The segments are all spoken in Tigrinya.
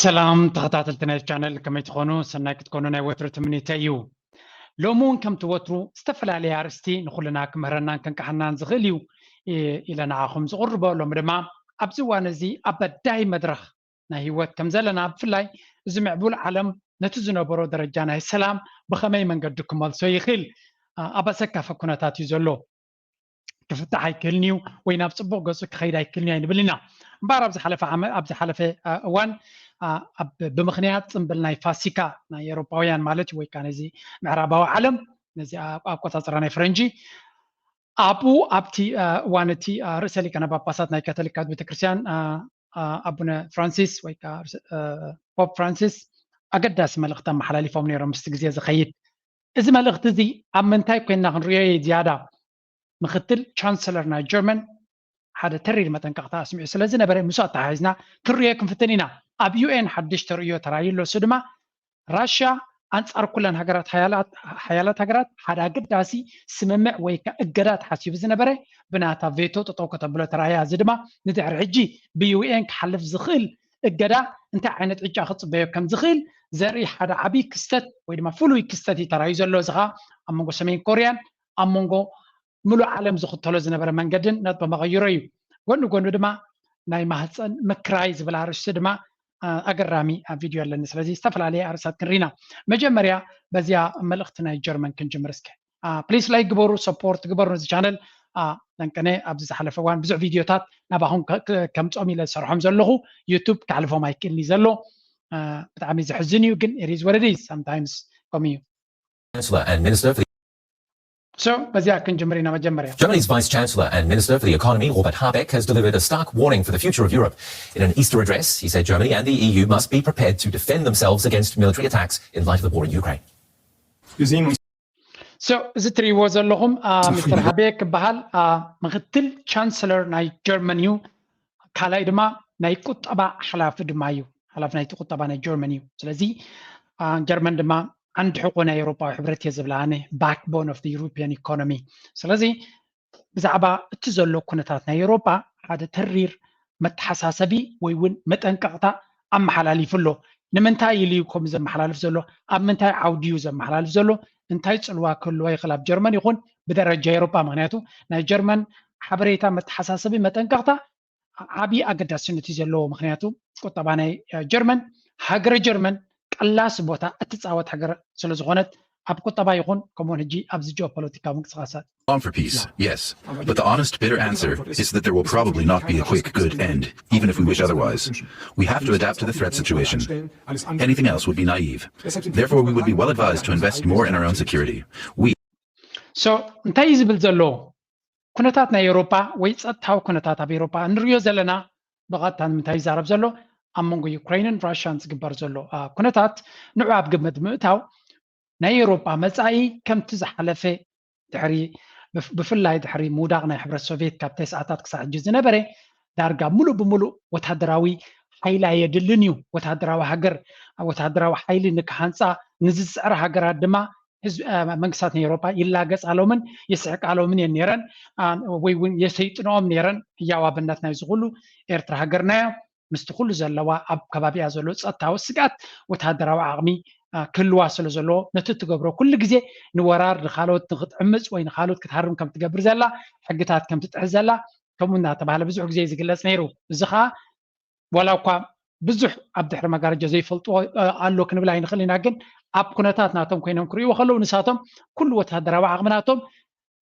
ሰላም ተኸታተልቲ ናይ ቻነል፣ ከመይ ትኾኑ? ሰናይ ክትኮኑ ናይ ወትሩ ትምኒተይ እዩ። ሎሚ እውን ከምቲ ወትሩ ዝተፈላለየ ኣርእስቲ ንኹልና ክምህረናን ከንቅሓናን ዝኽእል እዩ ኢለ ንዓኹም ዝቕርቦ። ሎሚ ድማ ኣብዚ እዋን እዚ ኣብ በዳይ መድረኽ ናይ ህይወት ከም ዘለና፣ ብፍላይ እዚ ምዕቡል ዓለም ነቲ ዝነበሮ ደረጃ ናይ ሰላም ብኸመይ መንገዲ ክመልሶ ይኽእል? ኣብ ኣሰካፊ ኩነታት እዩ ዘሎ። ክፍታሕ ኣይክእልን እዩ ወይ ናብ ፅቡቕ ገፁ ክኸይድ ኣይክእልን እዩ ኣይንብል ኢና። እምበኣር ኣብ ዝሓለፈ ዓመ- ኣብ ዝሓለፈ እዋን ኣብ ብምኽንያት ፅምብል ናይ ፋሲካ ናይ ኤሮፓውያን ማለት እዩ ወይ ከዓ ነዚ ምዕራባዊ ዓለም ነዚ ኣቆፃፅራ ናይ ፈረንጂ ኣብኡ ኣብቲ እዋን እቲ ርእሰ ሊቃነ ጳጳሳት ናይ ካቶሊካት ቤተክርስትያን ኣቡነ ፍራንሲስ ወይ ከዓ ፖፕ ፍራንሲስ ኣገዳሲ መልእኽቲ ኣመሓላሊፎም ነይሮም። ምስቲ ግዜ ዝኸይድ እዚ መልእኽቲ እዚ ኣብ ምንታይ ኮይንና ክንሪኦ ዝያዳ ምክትል ቻንስለር ናይ ጀርመን ሓደ ተሪር መጠንቀቕታ ኣስሚዑ ስለ ዝነበረ ምስኡ ኣተሓሒዝና ክንሪኦ ክንፍትን ኢና። ኣብ ዩኤን ሓድሽ ተርእዮ ተራእዩ ኣሎ። እሱ ድማ ራሽያ ኣንጻር ኩለን ሃገራት ሓያላት ሃገራት ሓደ ኣገዳሲ ስምምዕ ወይ ከ እገዳ ተሓሲቡ ዝነበረ ብናታ ቬቶ ጠጠው ከተብሎ ተራእያ። እዚ ድማ ንድሕሪ ሕጂ ብዩኤን ክሓልፍ ዝኽእል እገዳ እንታይ ዓይነት ዕጫ ክጽበዮ ከም ዝኽእል ዘርኢ ሓደ ዓብዪ ክስተት ወይ ድማ ፍሉይ ክስተት እዩ ተራእዩ ዘሎ። እዚ ኸኣ ኣብ መንጎ ሰሜን ኮርያን ኣብ መንጎ ምሉእ ዓለም ዝኽተሎ ዝነበረ መንገድን ነጥቢ መቐይሮ እዩ። ጎኒ ጎኒ ድማ ናይ ማህፀን ምክራይ ዝብል ኣርእስቲ ድማ ኣገራሚ ቪድዮ ኣለኒ። ስለዚ ዝተፈላለየ ኣርእስታት ክንርኢና። መጀመርያ በዚያ መልእኽቲ ናይ ጀርመን ክንጅምር እስከ። ፕሊስ ላይክ ግበሩ፣ ሰፖርት ግበሩ ነዚ ቻነል። ጠንቀነ ኣብዚ ዝሓለፈ እዋን ብዙሕ ቪድዮታት ናባኹም ከምፅኦም ኢለ ዝሰርሖም ዘለኹ ዩቱብ ክሕልፎም ኣይክእልኒ ዘሎ። ብጣዕሚ ዘሕዝን እዩ፣ ግን ኢሪዝ ወረዲ ሳምታይምስ ከምኡ እዩ። Chancellor and Minister for the So በዚያ ክንጅምር ኢና መጀመርያ። Germany's Vice Chancellor and Minister for the Economy, Robert Habeck, has delivered a stark warning for the future of Europe. In an Easter address, he said Germany and the E U must be prepared to defend themselves against military attacks in light of the war in Ukraine. So እዚ ትሪእዎ ዘለኹም ሚስተር ሃቤክ ይበሃል። ምክትል ቻንስለር ናይ ጀርመን እዩ። ካልኣይ ድማ ናይ ቁጠባ ሓላፊ ድማ እዩ። ሓላፊ ናይቲ ቁጠባ ናይ ጀርመን እዩ። ስለዚ ጀርመን ድማ ዓንዲ ሕቆ ናይ ኤውሮጳዊ ሕብረት እየ ዝብላ ኣነ፣ backbone of the European economy። ስለዚ ብዛዕባ እቲ ዘሎ ኩነታት ናይ ኤውሮጳ ሓደ ተሪር መተሓሳሰቢ ወይ እውን መጠንቀቕታ ኣመሓላሊፉ ኣሎ። ንምንታይ ኢሉ እዩ ከምኡ ዘመሓላልፍ ዘሎ? ኣብ ምንታይ ዓውዲ እዩ ዘመሓላልፍ ዘሎ? እንታይ ፅልዋ ክህልዎ ይኽእል ኣብ ጀርመን ይኹን ብደረጃ ኤውሮጳ? ምክንያቱ ናይ ጀርመን ሓበሬታ መተሓሳሰቢ መጠንቀቕታ ዓብዪ ኣገዳስነት እዩ ዘለዎ። ምክንያቱ ቁጠባ ናይ ጀርመን ሃገረ ጀርመን ቀላሲ ቦታ እትፃወት ሃገር ስለዝኾነት ኣብ ቁጠባ ይኹን ከምኡውን ሕጂ ኣብዚ ጂኦፖለቲካዊ ምንቅስቃሳት Long for peace, yes. But the honest, bitter answer is that there will probably not be a quick, good end, even if we wish otherwise. We have to adapt to the threat situation. Anything else would be naive. Therefore, we would be well advised to invest more in our own security. We So እንታይ እዩ ዝብል ዘሎ? ኩነታት ናይ ኤውሮጳ ወይ ጸጥታዊ ኩነታት ኣብ ኤውሮጳ እንሪኦ ዘለና ብቐጥታ ንምንታይ ይዛረብ ዘሎ? ኣብ መንጎ ዩክሬንን ራሽያን ዝግበር ዘሎ ኩነታት ንዑ ኣብ ግምት ብምእታው ናይ ኤውሮጳ መጻኢ ከምቲ ዝሓለፈ ድሕሪ ብፍላይ ድሕሪ ምውዳቕ ናይ ሕብረት ሶቪየት ካብ ተስዓታት ክሳዕ ሕጂ ዝነበረ ዳርጋ ሙሉእ ብሙሉእ ወታደራዊ ሓይሊ ኣየድልን እዩ። ወታደራዊ ሃገር ወታደራዊ ሓይሊ ንክሃንፃ ንዝፅዕራ ሃገራት ድማ መንግስታት ናይ ኤውሮጳ ይላገፃሎምን ይስሕቃሎምን እየን ነይረን ወይ እውን የሰይጥንኦም ነይረን። ህያው ኣብነት ናይዚ ኩሉ ኤርትራ ሃገርና እያ። ምስቲ ኩሉ ዘለዋ ኣብ ከባቢኣ ዘሎ ፀጥታዊ ስግኣት ወታደራዊ ዓቕሚ ክህልዋ ስለ ዘለዎ ነቲ እትገብሮ ኩሉ ግዜ ንወራር ንካልኦት ንክትዕምፅ ወይ ንካልኦት ክትሃርም ከም ትገብር ዘላ ሕግታት ከም ትጥሕስ ዘላ ከምኡ እናተባሃለ ብዙሕ ግዜ ዝግለፅ ነይሩ። እዚ ከዓ ዋላ እኳ ብዙሕ ኣብ ድሕሪ መጋረጃ ዘይፈልጥዎ ኣሎ ክንብል ኣይንኽእል ኢና፣ ግን ኣብ ኩነታት ናቶም ኮይኖም ክርእይዎ ከለዉ ንሳቶም ኩሉ ወታደራዊ ዓቕሚ ናቶም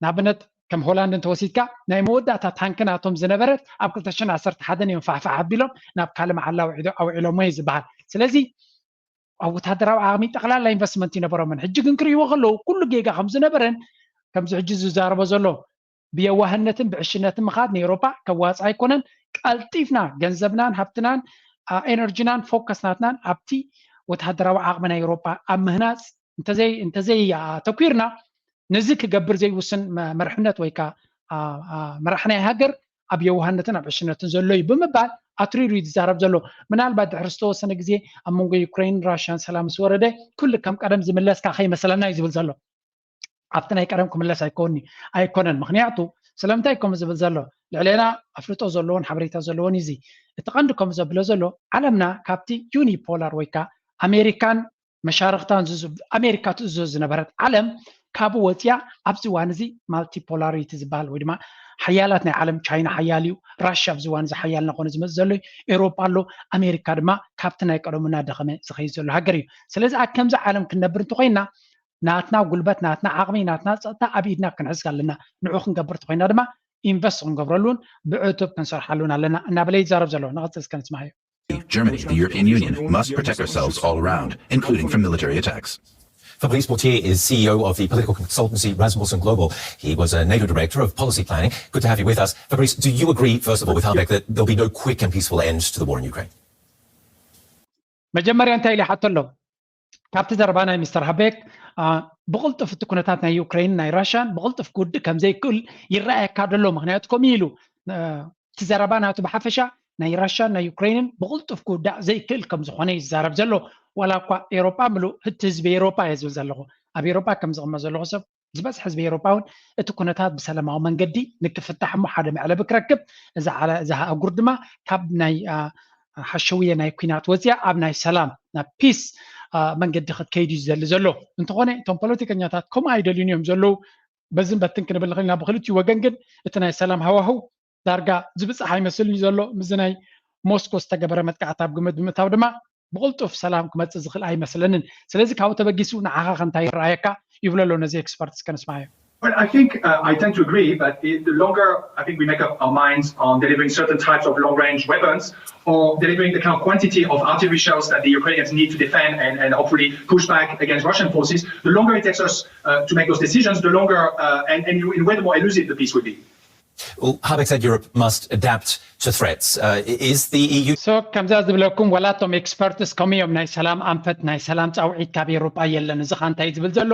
ንኣብነት ከም ሆላንድ እንተወሲድካ ናይ መወዳእታ ታንኪ ናቶም ዝነበረት ኣብ ክልተ ሽሕን ዓሰርተ ሓደን እዮም ፋሕፋሕ ኣቢሎም ናብ ካልእ መዓላ ኣውዒሎሞ እዩ ዝበሃል። ስለዚ ኣብ ወታደራዊ ዓቕሚ ጠቕላላ ኢንቨስትመንት ይነበሮምን ሕጂ ግን ክርእይዎ ከለዉ ኩሉ ጌጋ ከም ዝነበረን ከምዚ ሕጂ ዝዛረቦ ዘሎ ብየዋህነትን ብዕሽነትን ምኻድ ንኤውሮጳ ከዋጽእ ኣይኮነን። ቀልጢፍና ገንዘብናን ሃብትናን ኤነርጂናን ፎከስ ናትናን ኣብቲ ወተሃደራዊ ዓቕሚ ናይ ኤውሮጳ ኣብ ምህናጽ እንተዘይ እንተዘይ ኣተኲርና ነዚ ክገብር ዘይውስን መ- መርሕነት ወይ ከ ኣ- ኣ- መራሕ ናይ ሃገር ኣብ የዋህነትን ኣብ ዕሽነትን ዘሎ እዩ ብምባል ኣትሪሩ እዩ ዝዛረብ ዘሎ። ምናልባት ድሕሪ ዝተወሰነ ግዜ ኣብ መንጎ ዩክሬን ራሽያን ሰላም ምስ ወረደ ኩሉ ከም ቀደም ዝምለስካ ከይመስለና እዩ ዝብል ዘሎ። ኣብቲ ናይ ቀደም ክምለስ ኣይኮኒ ኣይኮነን። ምክንያቱ ስለምንታይ ከም ዝብል ዘሎ ልዕሌና ኣፍልጦ ዘለዎን ሓበሬታ ዘለዎን እዚ እቲ ቀንዲ ከም ዘብሎ ዘሎ ዓለምና ካብቲ ዩኒፖላር ወይ ከዓ ኣሜሪካን መሻርክታን ኣሜሪካ ትእዞ ዝነበረት ዓለም ካብኡ ወፂያ ኣብዚ እዋን እዚ ማልቲፖላሪቲ ዝበሃል ወይ ድማ ሓያላት ናይ ዓለም ቻይና ሓያል እዩ። ራሽያ ኣብዚ እዋን እዚ ሓያል እናኾነ ዝመፅ ዘሎ እዩ። ኤውሮጳ ኣሎ። ኣሜሪካ ድማ ካብቲ ናይ ቀደሙ እናደኸመ ዝኸይድ ዘሎ ሃገር እዩ። ስለዚ ኣብ ከምዚ ዓለም ክንነብር እንተኮይና ናትና ጉልበት ናትና ዓቕሚ ናትና ፀጥታ ኣብ ኢድና ክንሕዝ ኣለና። ንዑ ክንገብር እንተኮይና ድማ ኢንቨስት ክንገብረሉን ብዕቱብ ክንሰርሓሉን ኣለና እናበለ ይዛረብ ዘሎ። ንቐፅል እስከ ንስማዮ። Germany, the European Union, must protect ourselves all around, including from military attacks. Fabrice Bourtier is C E O of the political consultancy Rasmussen Global. He was a NATO director of policy planning. Good to have you with us. Fabrice, do you agree, first of all, with Habeck that there'll be no quick and peaceful end to the war in Ukraine? መጀመርያ እንታይ ኢለ ሓቶ ኣሎ ካብቲ ዘረባ ናይ ሚስተር ሃቤክ ብቕልጡፍ እቲ ኩነታት ናይ ዩክሬን ናይ ራሽያን ብቕልጡፍ ክውድእ ከም ዘይክእል ይረኣየካ ደሎ። ምክንያቱ ከምኡ ኢሉ እቲ ዘረባ ናቱ ብሓፈሻ ናይ ራሽያን ናይ ዩክሬንን ብቕልጡፍ ክውዳእ ዘይክእል ከም ዝኾነ ይዛረብ ዘሎ። ዋላ እኳ ኤሮጳ ምሉእ ህቲ ህዝቢ ኤሮጳ እየ ዝብል ዘለኹ። ኣብ ኤሮጳ ከም ዝቕመጥ ዘለኹ ሰብ ዝበዝሕ ህዝቢ ኤሮጳ እውን እቲ ኩነታት ብሰላማዊ መንገዲ ንክፍታሕ እሞ ሓደ መዕለቢ ክረክብ እዛ ኣህጉር ድማ ካብ ናይ ሓሸውየ ናይ ኩናት ወፅያ ኣብ ናይ ሰላም ናብ ፒስ መንገዲ ክትከይድ እዩ ዝደሊ ዘሎ። እንተኾነ እቶም ፖለቲከኛታት ከምኡ ኣይደልዩን እዮም ዘለዉ። በዝን በትን ክንብል ንኽእል ኢና። ብክልቲኡ ወገን ግን እቲ ናይ ሰላም ሃዋህው ዳርጋ ዝብፃሕ ኣይመስልን እዩ ዘሎ። ምስዚ ናይ ሞስኮ ዝተገበረ መጥቃዕቲ ኣብ ግምት ብምእታው ድማ ብቕልጡፍ ሰላም ክመፅእ ዝኽእል ኣይመስለንን። ስለዚ ካብኡ ተበጊሱ ንዓኻ ከ እንታይ ይረኣየካ ይብሎ ኣሎ ነዚ ኤክስፐርት እስከ ንስማዮ። Well, I think uh, I tend to agree, but it, the longer I think we make up our minds on delivering certain types of long-range weapons or delivering the kind of quantity of artillery shells that the Ukrainians need to defend and, and hopefully push back against Russian forces, the longer it takes us uh, to make those decisions, the longer uh, and, and in a way the more elusive the peace will be. Well, Habeck said Europe must adapt to threats. Uh, is the E U so ከምዛ ዝብለኩም ዋላ እቶም ኤክስፐርትስ ከምኡ እዮም። ናይ ሰላም ኣንፈት ናይ ሰላም ፃውዒት ካብ ኤውሮጳ የለን። እዚ ካ እንታይ ዝብል ዘሎ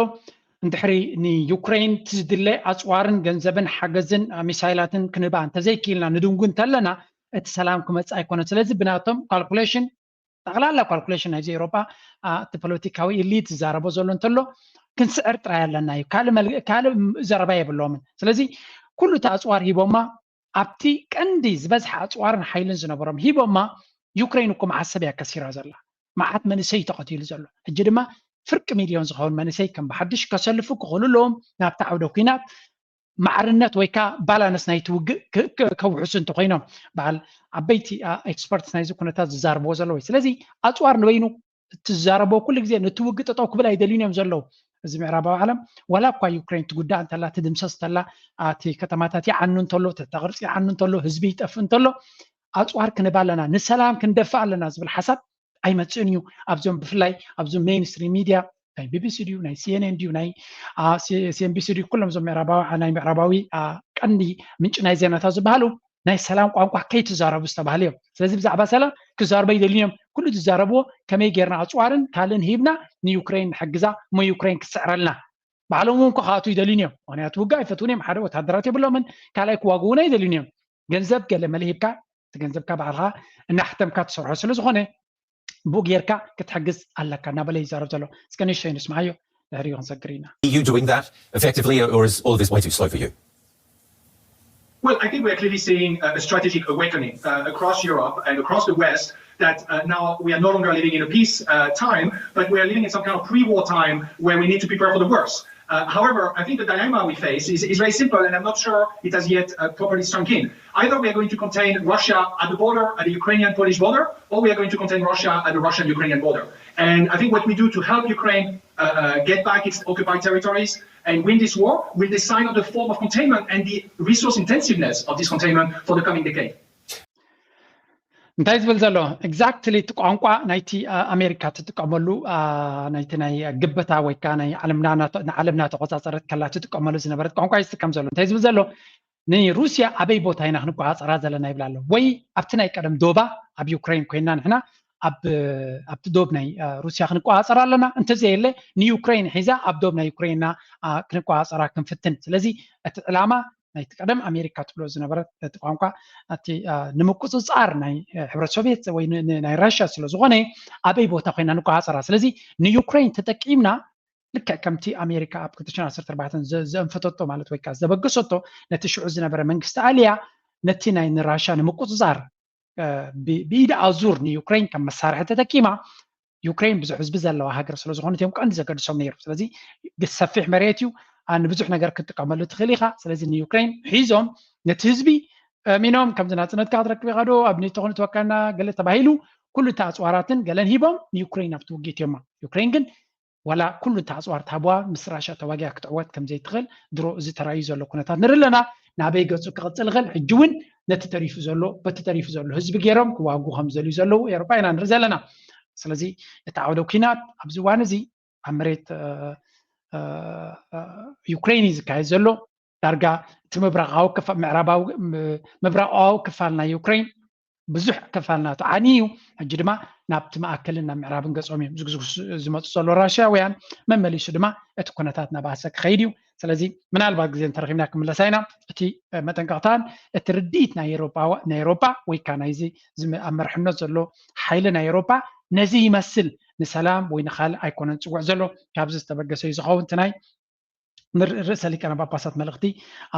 እንድሕሪ ንዩክሬን እቲ ዝድለ ኣፅዋርን ገንዘብን ሓገዝን ሚሳይላትን ክንህባ እንተዘይክኢልና ንድንጉ እንተለና እቲ ሰላም ክመፅእ ኣይኮነን። ስለዚ ብናቶም ካልኩሌሽን ጠቕላላ ካልኩሌሽን ናይዚ ኤውሮጳ እቲ ፖለቲካዊ ኢሊት ዝዛረቦ ዘሎ እንተሎ ክንስዕር ጥራይ ኣለና እዩ። ካልእ ዘረባ የብሎምን። ስለዚ ኩሉ እቲ ኣፅዋር ሂቦማ ኣብቲ ቀንዲ ዝበዝሐ ኣፅዋርን ሓይልን ዝነበሮም ሂቦማ ዩክሬን እኮ መዓት ሰብ እያ ከሲራ ዘላ። መዓት መንእሰይ ተቐቲሉ ዘሎ። ሕጂ ድማ ፍርቂ ሚልዮን ዝኸውን መንእሰይ ከም ብሓድሽ ከሰልፉ ክኽእሉ ኣለዎም ናብቲ ዓውደ ኩናት ማዕርነት ወይ ከዓ ባላንስ ናይቲ ውግእ ከውሕሱ እንተኮይኖም በዓል ዓበይቲ ኤክስፐርትስ ናይዚ ኩነታት ዝዛረብዎ ዘለዉ። ስለዚ ኣፅዋር ንበይኑ እትዛረብዎ ኩሉ ግዜ ነቲ ውግእ ጠጠው ክብል ኣይደልዩን እዮም ዘለዉ። እዚ ምዕራባዊ ዓለም ዋላ እኳ ዩክሬን ትጉዳእ እንተላ ትድምሰስ እንተላ እቲ ከተማታት ይዓኑ እንተሎ እቲ ቅርፂ ይዓኑ እንተሎ ህዝቢ ይጠፍእ እንተሎ ኣፅዋር ክንህብ ኣለና ንሰላም ክንደፍእ ኣለና ዝብል ሓሳብ ኣይመፅእን እዩ። ኣብዞም ብፍላይ ኣብዞም ሜንስትሪም ሚድያ ናይ ቢቢሲ ድዩ ናይ ሲኤንኤን ድዩ ናይ ሲኤንቢሲ ድዩ ኩሎም እዞም ምዕራባዊ ናይ ምዕራባዊ ቀንዲ ምንጪ ናይ ዜናታት ዝበሃሉ ናይ ሰላም ቋንቋ ከይትዛረቡ ዝተባህሉ እዮም። ስለዚ ብዛዕባ ሰላም ክዛረቡ ኣይደልዩን እዮም። ኩሉ ዝዛረብዎ ከመይ ጌርና ኣፅዋርን ካልእን ሂብና ንዩክሬን ንሕግዛ እሞ ዩክሬን ክትስዕረልና። ባዕሎም እውን ክኣቱ ይደልዩን እዮም። ምክንያቱ ውግእ ኣይፈትውን እዮም። ሓደ ወታደራት የብሎምን፣ ካልኣይ ክዋግኡ እውን ኣይደልዩን እዮም። ገንዘብ ገለ መለ ሂብካ እቲ ገንዘብካ ባዕልካ እናሕተምካ ትሰርሖ ስለዝኾነ ብኡ ጌርካ ክትሕግዝ ኣለካ እናበለ ይዛረብ ዘሎ። እስከ ንእሽተይ ንስምዓዮ ድሕሪኡ ክንሰግር ኢና። Are you doing that effectively, or is all of this way too slow for you? Well, I think we're clearly seeing a strategic awakening uh, across Europe and across the West that uh, now we are no longer living in a peace uh, time, but we are living in some kind of pre-war time where we need to prepare for the worst. Uh, however, I think the dilemma we face is, is very simple, and I'm not sure it has yet uh, properly sunk in. Either we are going to contain Russia at the border, at the Ukrainian-Polish border, or we are going to contain Russia at the Russian-Ukrainian border. And I think what we do to help Ukraine uh, uh, get back its occupied territories and win this war will decide on the form of containment and the resource intensiveness of this containment for the coming decade. እንታይ ዝብል ዘሎ exactly እቲ ቋንቋ ናይቲ ኣሜሪካ ትጥቀመሉ ናይቲ ናይ ግበታ ወይ ከዓ ናይ ዓለምና ተቆፃፀረት ከላ ትጥቀመሉ ዝነበረት ቋንቋ ይጥቀም ዘሎ። እንታይ ዝብል ዘሎ ንሩስያ ኣበይ ቦታ ኢና ክንቆፃፀራ ዘለና ይብል ኣሎ። ወይ ኣብቲ ናይ ቀደም ዶባ ኣብ ዩክሬን ኮይና ንሕና ኣብቲ ዶብ ናይ ሩስያ ክንቆፃፀር ኣለና፣ እንተዘየለ ንዩክሬን ሒዛ ኣብ ዶብ ናይ ዩክሬንና ክንቆፃፀራ ክንፍትን። ስለዚ እቲ ዕላማ ናይቲ ቀደም ኣሜሪካ ትብሎ ዝነበረት እቲ ቋንቋ እቲ ንምቁፅፃር ናይ ሕብረት ሶቪየት ወይ ናይ ራሽያ ስለ ዝኾነ ኣበይ ቦታ ኮይና ንቆፃፀራ። ስለዚ ንዩክሬን ተጠቂምና ልክዕ ከምቲ ኣሜሪካ ኣብ ክልተ ሽሕን ዓሰርተ ኣርባዕተን ዘ- ዘንፈተቶ ማለት ወይ ከዓ ዘበገሰቶ፣ ነቲ ሽዑ ዝነበረ መንግስቲ ኣልያ ነቲ ናይ ንራሻ ንምቁፅፃር እ፣ ብ- ብኢድ ኣዙር ንዩክሬን ከም መሳርሒ ተጠቂማ፣ ዩክሬን ብዙሕ ህዝቢ ዘለዋ ሃገር ስለ ዝኾነት እዮም ቀንዲ ዘገድሶም ነይሩ። ስለዚ ሰፊሕ መሬት እዩ፣ ኣ፣ ንብዙሕ ነገር ክትጥቀመሉ ትኽእል ኢኻ። ስለዚ ንዩክሬን ሒዞም ነቲ ህዝቢ ኣእሚኖም፣ ከምዚ ናፅነትካ ክትረክብ ኢኻ ዶ፣ ኣብ ኔቶ ክንትወካና ገለ ተባሂሉ፣ ኩሉ እቲ ኣፅዋራትን ገለን ሂቦም ንዩክሬን ኣብቲ ውግእ እትዮማ። ዩክሬን ግን ዋላ ኩሉ እቲ ኣፅዋር ተሃብዋ ምስ ራሻ ተዋጊኣ ክትዕወት ከም ዘይትኽእል ድሮ እዚ ተራእዩ ዘሎ ኩነታት ንርኢ ኣለና። ናበይ ገፁ ክቕፅል ይኽእል? ሕጂ እውን ነቲ ተሪፉ ዘሎ በቲ ተሪፉ ዘሎ ህዝቢ ገይሮም ክዋጉ ከም ዝደልዩ ዘለዉ ኤውሮጳ ኢና ንርኢ ዘለና። ስለዚ እቲ ዓውደ ኩናት ኣብዚ እዋን እዚ ኣብ መሬት እ፣ እ፣ እ፣ ዩክሬን እዩ ዝካየድ ዘሎ። ዳርጋ እቲ ምብራቃዊ ክፋ- ምዕራባዊ ም- ምብራቃዊ ክፋል ናይ ዩክሬን ብዙሕ ክፋል ናቱ ዓኒ እዩ። ሕጂ ድማ ናብቲ ማእከልን ናብ ምዕራብን ገጾም እዮም ዝግዝግሱ ዝመፁ ዘሎ ራሽያውያን። መመሊሱ ድማ እቲ ኩነታት ናባሰ ክኸይድ እዩ። ስለዚ ምናልባት ግዜ እንተረኺብና ክምለሳ ኢና። እቲ እ፣ መጠንቀቕታን እቲ ርድኢት ናይ ኤሮጳ ናይ ኤሮጳ ወይ ከዓ ናይዚ ዝመ- ኣብ መርሕነት ዘሎ ሓይሊ ናይ ኤሮጳ ነዚ ይመስል፣ ንሰላም ወይ ንኻልእ ኣይኮነን ዝፅውዕ ዘሎ። ካብዚ ዝተበገሰ እዩ ዝኸውን። እቲ ናይ ንር- ርእሰ ሊቃነ ጳጳሳት መልእኽቲ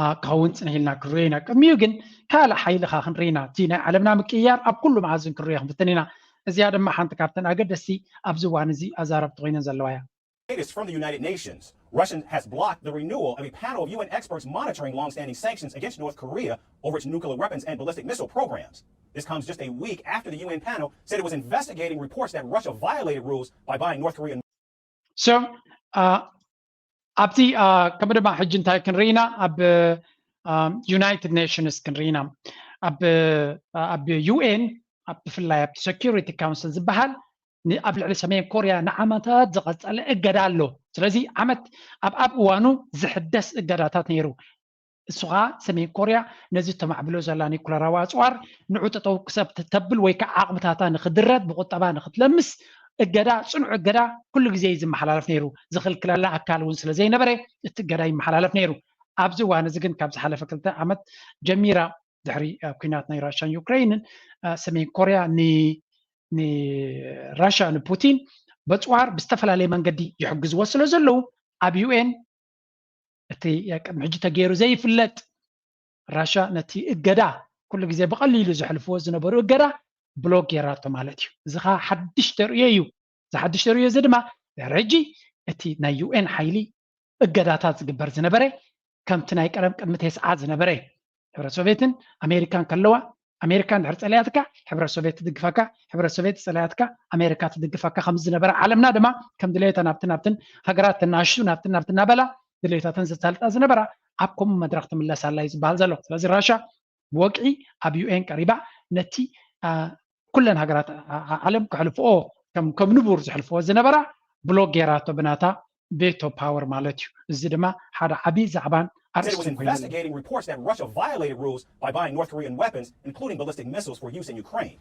ኣ፣ ክኸውን ፅንሕ ኢልና ክንሪኦ ኢና። ቅድሚኡ ግን ካልእ ሓይሊ ኸ ክንርኢ ኢና። እቲ ናይ ዓለምና ምቅይያር ኣብ ኩሉ መኣዝን ክንሪኦ ክንፍትን ኢና። እዚኣ ድማ ሓንቲ ካብተን ኣገደስቲ ኣብዚ እዋን እዚ ኣዛረብቲ ኮይነን ዘለዋ እያ። Latest from the United Nations. Russia has blocked the renewal of a panel of U N experts monitoring long-standing sanctions against North Korea over its nuclear weapons and ballistic missile programs. This comes just a week after the U N panel said it was investigating reports that Russia violated rules by buying North Korean so uh, ኣብቲ uh, ከምኡ ድማ ሕጂ እንታይ ክንርኢ ኢና? ኣብ ዩናይትድ ኔሽንስ ክንርኢ ኢና። ኣብ ኣብ ዩ ኤን ብፍላይ ኣብቲ ሴኩሪቲ ካውንስል ዝበሃል ን- ኣብ ልዕሊ ሰሜን ኮርያ ንዓመታት ዝቐጸለ እገዳ ኣሎ። ስለዚ ዓመት ኣብ ኣብ እዋኑ ዝሕደስ እገዳታት ነይሩ። እሱ ከዓ ሰሜን ኮርያ ነዚ ተማዕብሎ ዘላ ኒኩለራዊ ኣፅዋር ንዑ ጠጠው ክሰብ ተብል ወይ ከዓ ዓቕምታታ ንክድረት ብቁጠባ ንክትለምስ እገዳ፣ ፅኑዕ እገዳ ኩሉ ግዜ እዩ ዝመሓላለፍ ነይሩ። ዝኽልክለላ ኣካል እውን ስለ ዘይነበረ እቲ እገዳ ይመሓላለፍ ነይሩ። ኣብዚ እዋን እዚ ግን ካብ ዝሓለፈ ክልተ ዓመት ጀሚራ ድሕሪ ኩናት ናይ ራሽያን ዩክሬንን ሰሜን ኮርያ ንራሽያ ንፑቲን በፅዋር ብዝተፈላለየ መንገዲ ይሕግዝዎ ስለ ዘለዉ ኣብ ዩኤን እቲ ቅድሚ ሕጂ ተገይሩ ዘይፍለጥ ራሽያ ነቲ እገዳ ኩሉ ግዜ ብቐሊሉ ዘሕልፍዎ ዝነበሩ እገዳ ብሎክ ገይራቶ ማለት እዩ። እዚ ከዓ ሓድሽ ተርእዮ እዩ። እዚ ሓድሽ ተርእዮ እዚ ድማ ድሕሪ ሕጂ እቲ ናይ ዩኤን ሓይሊ እገዳታት ዝግበር ዝነበረ ከምቲ ናይ ቀደም ቅድሚ ተስዓ ዝነበረ እዩ። ሕብረት ሶቬትን ኣሜሪካን ከለዋ ኣሜሪካ እንድሕር ፀለያትካ ሕብረት ሶቬት ትድግፈካ፣ ሕብረት ሶቬት ፀለያትካ ኣሜሪካ ትድግፈካ ከም ዝነበረ ዓለምና ድማ ከም ድሌታ ናብትን ናብትን ሃገራት ተናሽቱ ናብትን ናብትን እናበላ ድሌታተን ዘሳልጣ ዝነበራ ኣብ ከምኡ መድረክ ትምለስ ኣላ እዩ ዝበሃል ዘሎ። ስለዚ ራሻ ብወግዒ ኣብ ዩኤን ቀሪባ ነቲ ኩለን ሃገራት ዓለም ክሕልፍኦ ከም ንቡር ዝሕልፍዎ ዝነበራ ብሎክ ገይራቶ ብናታ ቤቶ ፓወር ማለት እዩ። እዚ ድማ ሓደ ዓብዪ ዛዕባን ኣርእስትን ኮይኑ። Investigating reports that Russia violated rules by buying North Korean weapons, including ballistic missiles for use in Ukraine.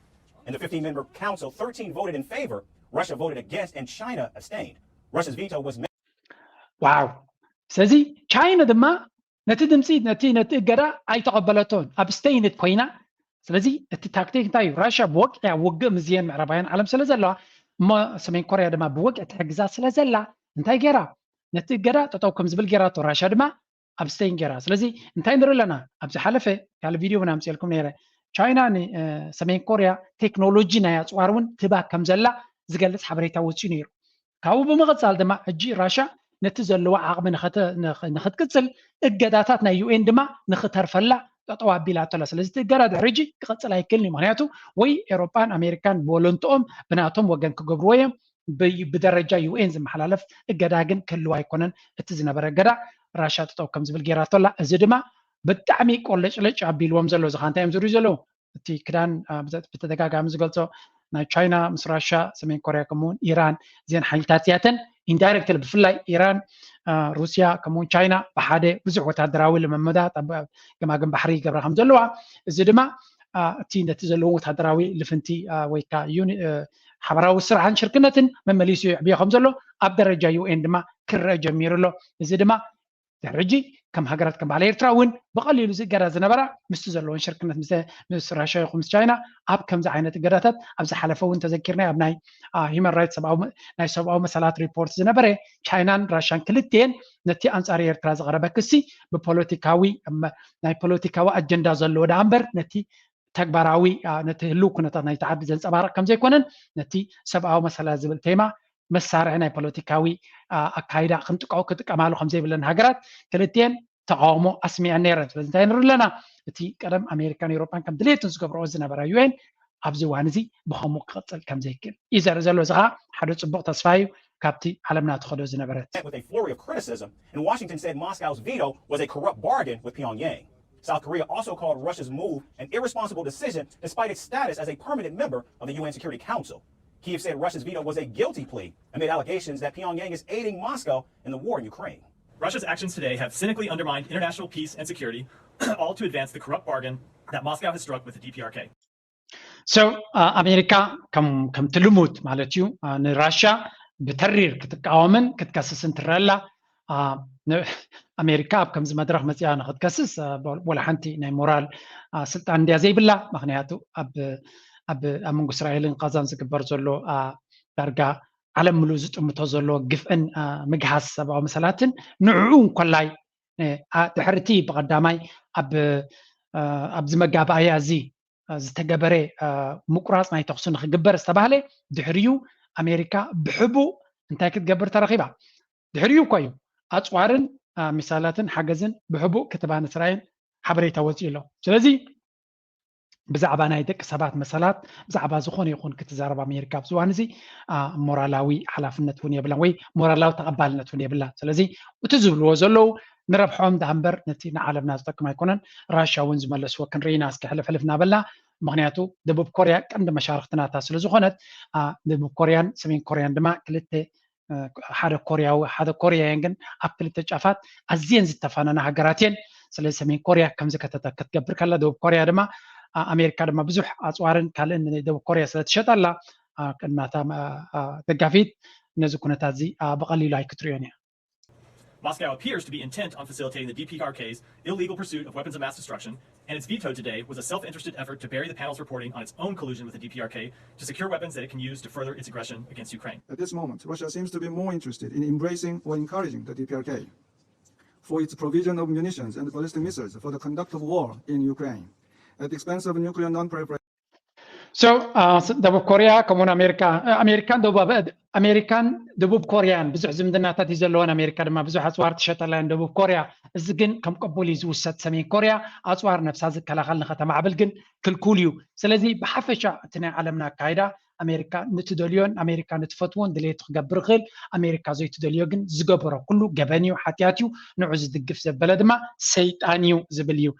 In the fifteen member council, thirteen voted in favor, Russia voted against, and China abstained. Russia's veto was ዋው። ስለዚ ቻይና ድማ ነቲ ድምፂ ነቲ ነቲ እገዳ ኣይተቐበለቶን፣ ኣብስተይንት ኮይና። ስለዚ እቲ ታክቲክ እንታይ እዩ? ራሽያ ብወግዒ ኣብ ውግእ ምስየን ምዕራባውያን ዓለም ስለ ዘለዋ እሞ ሰሜን ኮርያ ድማ ብወግዒ ትሕግዛ ስለ ዘላ እንታይ ገይራ? ነቲ እገዳ ጠጠው ከም ዝብል ገይራቶ። ራሽያ ድማ ኣብስተይን ገይራ። ስለዚ እንታይ ንርኢ ኣለና? ኣብ ዝሓለፈ ካልእ ቪድዮ እውን ኣምፅኤልኩም ነይረ። ቻይና ንሰሜን ኮርያ ቴክኖሎጂ ናይ ኣፅዋር እውን ትባ ከም ዘላ ዝገልፅ ሓበሬታ ወፂኡ ነይሩ። ካብኡ ብምቕፃል ድማ ሕጂ ራሻ ነቲ ዘለዋ ዓቕሚ ንኽትቅፅል እገዳታት ናይ ዩኤን ድማ ንኽተርፈላ ጠጠው ኣቢላቶ ኣላ። ስለዚ እቲ እገዳ ድሕሪ ሕጂ ክቕፅል ኣይክእልን እዩ። ምክንያቱ ወይ ኤሮጳን ኣሜሪካን ብወለንትኦም ብናቶም ወገን ክገብርዎ እዮም። ብደረጃ ዩኤን ዝመሓላለፍ እገዳ ግን ክህልው ኣይኮነን። እቲ ዝነበረ እገዳ ራሻ ጠጠው ከም ዝብል ገይራቶ ኣላ። እዚ ድማ ብጣዕሚ ቆለጭለጭ ኣቢልዎም ዘሎ። እዚ ከዓ እንታይ እዮም ዝርእዩ ዘለዉ? እቲ ክዳን ብተደጋጋሚ ዝገልፆ ናይ ቻይና ምስ ራሻ ሰሜን ኮርያ ከምኡውን ኢራን እዚአን ሓይልታት እዚኣተን ኢንዳይረክትሊ ብፍላይ ኢራን ሩስያ ከምኡውን ቻይና ብሓደ ብዙሕ ወታደራዊ ልምምዳት ኣብ ገማግም ባሕሪ ይገብራ ከም ዘለዋ እዚ ድማ እቲ ነቲ ዘለዎ ወታደራዊ ልፍንቲ ወይ ከዓ ሓበራዊ ስራሕን ሽርክነትን መመሊሱ ይዕብዮ ከም ዘሎ ኣብ ደረጃ ዩኤን ድማ ክረአ ጀሚሩ ኣሎ። እዚ ድማ ድሕሪ ሕጂ ከም ሃገራት ከም በዓል ኤርትራ እውን ብቐሊሉ ዝእገዳ ዝነበራ ምስቲ ዘለዎን ሽርክነት ምስ ራሽያ ይኹን ምስ ቻይና ኣብ ከምዚ ዓይነት እገዳታት ኣብ ዝሓለፈ እውን ተዘኪርና ኣብ ናይ ሂማን ራይትስ ናይ ሰብኣዊ መሰላት ሪፖርት ዝነበረ ቻይናን ራሽያን ክልቲኤን ነቲ ኣንጻር ኤርትራ ዝቐረበ ክሲ ብፖለቲካዊ ናይ ፖለቲካዊ ኣጀንዳ ዘለዎ ደኣ እምበር ነቲ ተግባራዊ ነቲ ህልው ኩነታት ናይቲ ዓዲ ዘንፀባርቕ ከም ዘይኮነን ነቲ ሰብኣዊ መሰላት ዝብል ቴማ መሳርሒ ናይ ፖለቲካዊ ኣካይዳ ክንጥቀ ክጥቀማሉ ከም ዘይብለን ሃገራት ክልቲኤን ተቃውሞ ኣስሚዐን ነይረን። ስለዚ እንታይ ንርኢ ኣለና? እቲ ቀደም ኣሜሪካን ኤውሮጳን ከም ድሌትን ዝገብርኦ ዝነበራ ዩኤን ኣብዚ እዋን እዚ ብኸምኡ ክቕፅል ከም ዘይክእል እዩ ዘርኢ ዘሎ። እዚ ከዓ ሓደ ፅቡቕ ተስፋ እዩ ካብቲ ዓለምና ትኸዶ ዝነበረት። With a flurry of criticism, and Washington said Moscow's veto was a corrupt bargain with Pyongyang. South Korea also called Russia's move an irresponsible decision despite its status as a permanent member of the U N Security Council. Kyiv said Russia's veto was a guilty plea amid allegations that Pyongyang is aiding Moscow in the war in Ukraine. Russia's actions today have cynically undermined international peace and security, all to advance the corrupt bargain that Moscow has struck with the D P R K. So ኣሜሪካ ከምቲ ልሙድ ማለት እዩ ንራሽያ ብተሪር ክትቃወምን ክትከስስን ትረአ ኣላ። ኣሜሪካ ኣብ ከምዚ መድረኽ መፅያ ንክትከስስ ወላ ሓንቲ ናይ ሞራል ስልጣን እንድያ ዘይብላ። ምክንያቱ ኣብ ኣብ መንጎ እስራኤልን ቃዛን ዝግበር ዘሎ ዳርጋ ዓለም ምሉእ ዝጥምቶ ዘሎ ግፍዕን ምግሃስ ሰብኣዊ መሰላትን ንዕኡ እንኮላይ ድሕርቲ ብቐዳማይ ኣብዚ መጋባእያ እዚ ዝተገበረ ምቁራፅ ናይ ተኽሲ ንክግበር ዝተባህለ ድሕሪኡ ኣሜሪካ ብሕቡእ እንታይ ክትገብር ተረኺባ? ድሕሪኡ እኮ እዩ ኣፅዋርን ሚሳይላትን ሓገዝን ብሕቡእ ክትባ ንእስራኤል ሓበሬታ ወፂኡ ኣሎ። ስለዚ ብዛዕባ ናይ ደቂ ሰባት መሰላት ብዛዕባ ዝኾነ ይኹን ክትዛረብ ኣሜሪካ ኣብዚ እዋን እዚ ሞራላዊ ሓላፍነት እውን የብላን ወይ ሞራላዊ ተቐባልነት እውን የብላን። ስለዚ እቲ ዝብልዎ ዘለዉ ንረብሖም ደኣ እምበር ነቲ ንዓለምና ዝጠቅም ኣይኮነን። ራሽያ እውን ዝመለስዎ ክንርኢ ኢና እስኪ ሕልፍ ሕልፍ እናበልና። ምክንያቱ ደቡብ ኮርያ ቀንዲ መሻርክቲ ናታ ስለ ዝኾነት ደቡብ ኮርያን ሰሜን ኮርያን ድማ ክልተ ሓደ ኮርያዊ ሓደ ኮርያየን ግን ኣብ ክልተ ጫፋት ኣዝየን ዝተፋነና ሃገራት እየን። ስለዚ ሰሜን ኮርያ ከምዚ ከተተ ክትገብር ከላ ደቡብ ኮርያ ድማ ኣሜሪካ ድማ ብዙሕ ኣፅዋርን ካልእን ንደቡብ ኮርያ ስለ ትሸጠላ ቅድማታ ደጋፊት ነዚ ኩነታት እዚ ብቐሊሉ ኣይክትሪዮን እያ። Moscow appears to be intent on facilitating the D P R K's illegal pursuit of weapons of mass destruction, and its veto today was a self-interested effort to bury the panel's reporting on its own collusion with the D P R K to secure weapons that it can use to further its aggression against Ukraine. At this moment, Russia seems to be more interested in embracing or encouraging the D P R K for its provision of munitions and ballistic missiles for the conduct of war in Ukraine at the expense of nuclear non-proliferation. So ደቡብ ኮርያ ከምኡውን ኣሜሪካ ኣሜሪካን ደቡብ ኣሜሪካን ደቡብ ኮርያን ብዙሕ ዝምድናታት እዩ ዘለወን። ኣሜሪካ ድማ ብዙሕ ኣፅዋር ትሸጠላ እየን ደቡብ ኮርያ። እዚ ግን ከም ቅቡል እዩ ዝውሰድ። ሰሜን ኮርያ ኣፅዋር ነብሳ ዝከላኸል ንኸተማዕብል ግን ክልኩል እዩ። ስለዚ ብሓፈሻ እቲ ናይ ዓለምና ኣካይዳ ኣሜሪካ ንትደልዮን ኣሜሪካ ንትፈትዎን ድሌቱ ክገብር ይኽእል። ኣሜሪካ ዘይትደልዮ ግን ዝገበሮ ኩሉ ገበን እዩ፣ ሓጢኣት እዩ፣ ንዑ ዝድግፍ ዘበለ ድማ ሰይጣን እዩ ዝብል እዩ።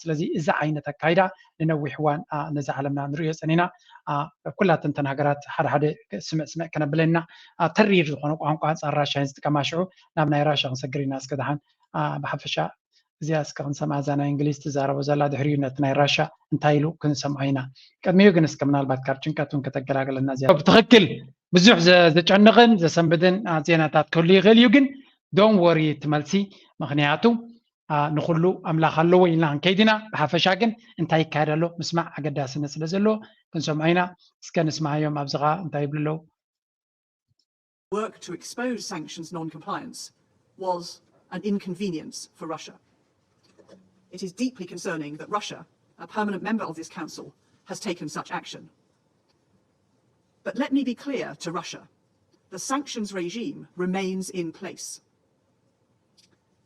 ስለዚ እዚ ዓይነት ኣካይዳ ንነዊሕ እዋን ነዚ ዓለምና ንርእዮ ጸኒና። ኩላተን እተን ሃገራት ሓደ ሓደ ስምዕ ስምዕ ከነብለና ተሪር ዝኾነ ቋንቋ ኣንጻር ራሻ እየን ዝጥቀማ። ሽዑ ናብ ናይ ራሻ ክንሰግር ኢና። እስከ ደሓን ብሓፈሻ እዚኣ እስከ ክንሰምዓ። እዛ ናይ እንግሊዝ ትዛረቦ ዘላ ድሕሪኡ ነቲ ናይ ራሻ እንታይ ኢሉ ክንሰምዖ ኢና። ቅድሚኡ ግን እስከ ምናልባት ካብ ጭንቀት እውን ከተገላግለና እዚኣ። ብትኽክል ብዙሕ ዘጨንቕን ዘሰንብድን ዜናታት ክህሉ ይኽእል እዩ፣ ግን don't worry እቲ መልሲ። ምኽንያቱ ንኹሉ ኣምላኽ ኣለዎ ኢልና ክንከይድ ኢና። ብሓፈሻ ግን እንታይ ይካየድ ኣሎ ምስማዕ ኣገዳስነት ስለ ዘለዎ ክንሰምዖ ኢና። እስከ ንስማዓዮም ኣብዚ ኸዓ እንታይ ይብሉ ኣለዉ። Work to expose sanctions non-compliance was an inconvenience for Russia. It is deeply concerning that Russia, a permanent member of this council, has taken such action. But let me be clear to Russia. The sanctions regime remains in place.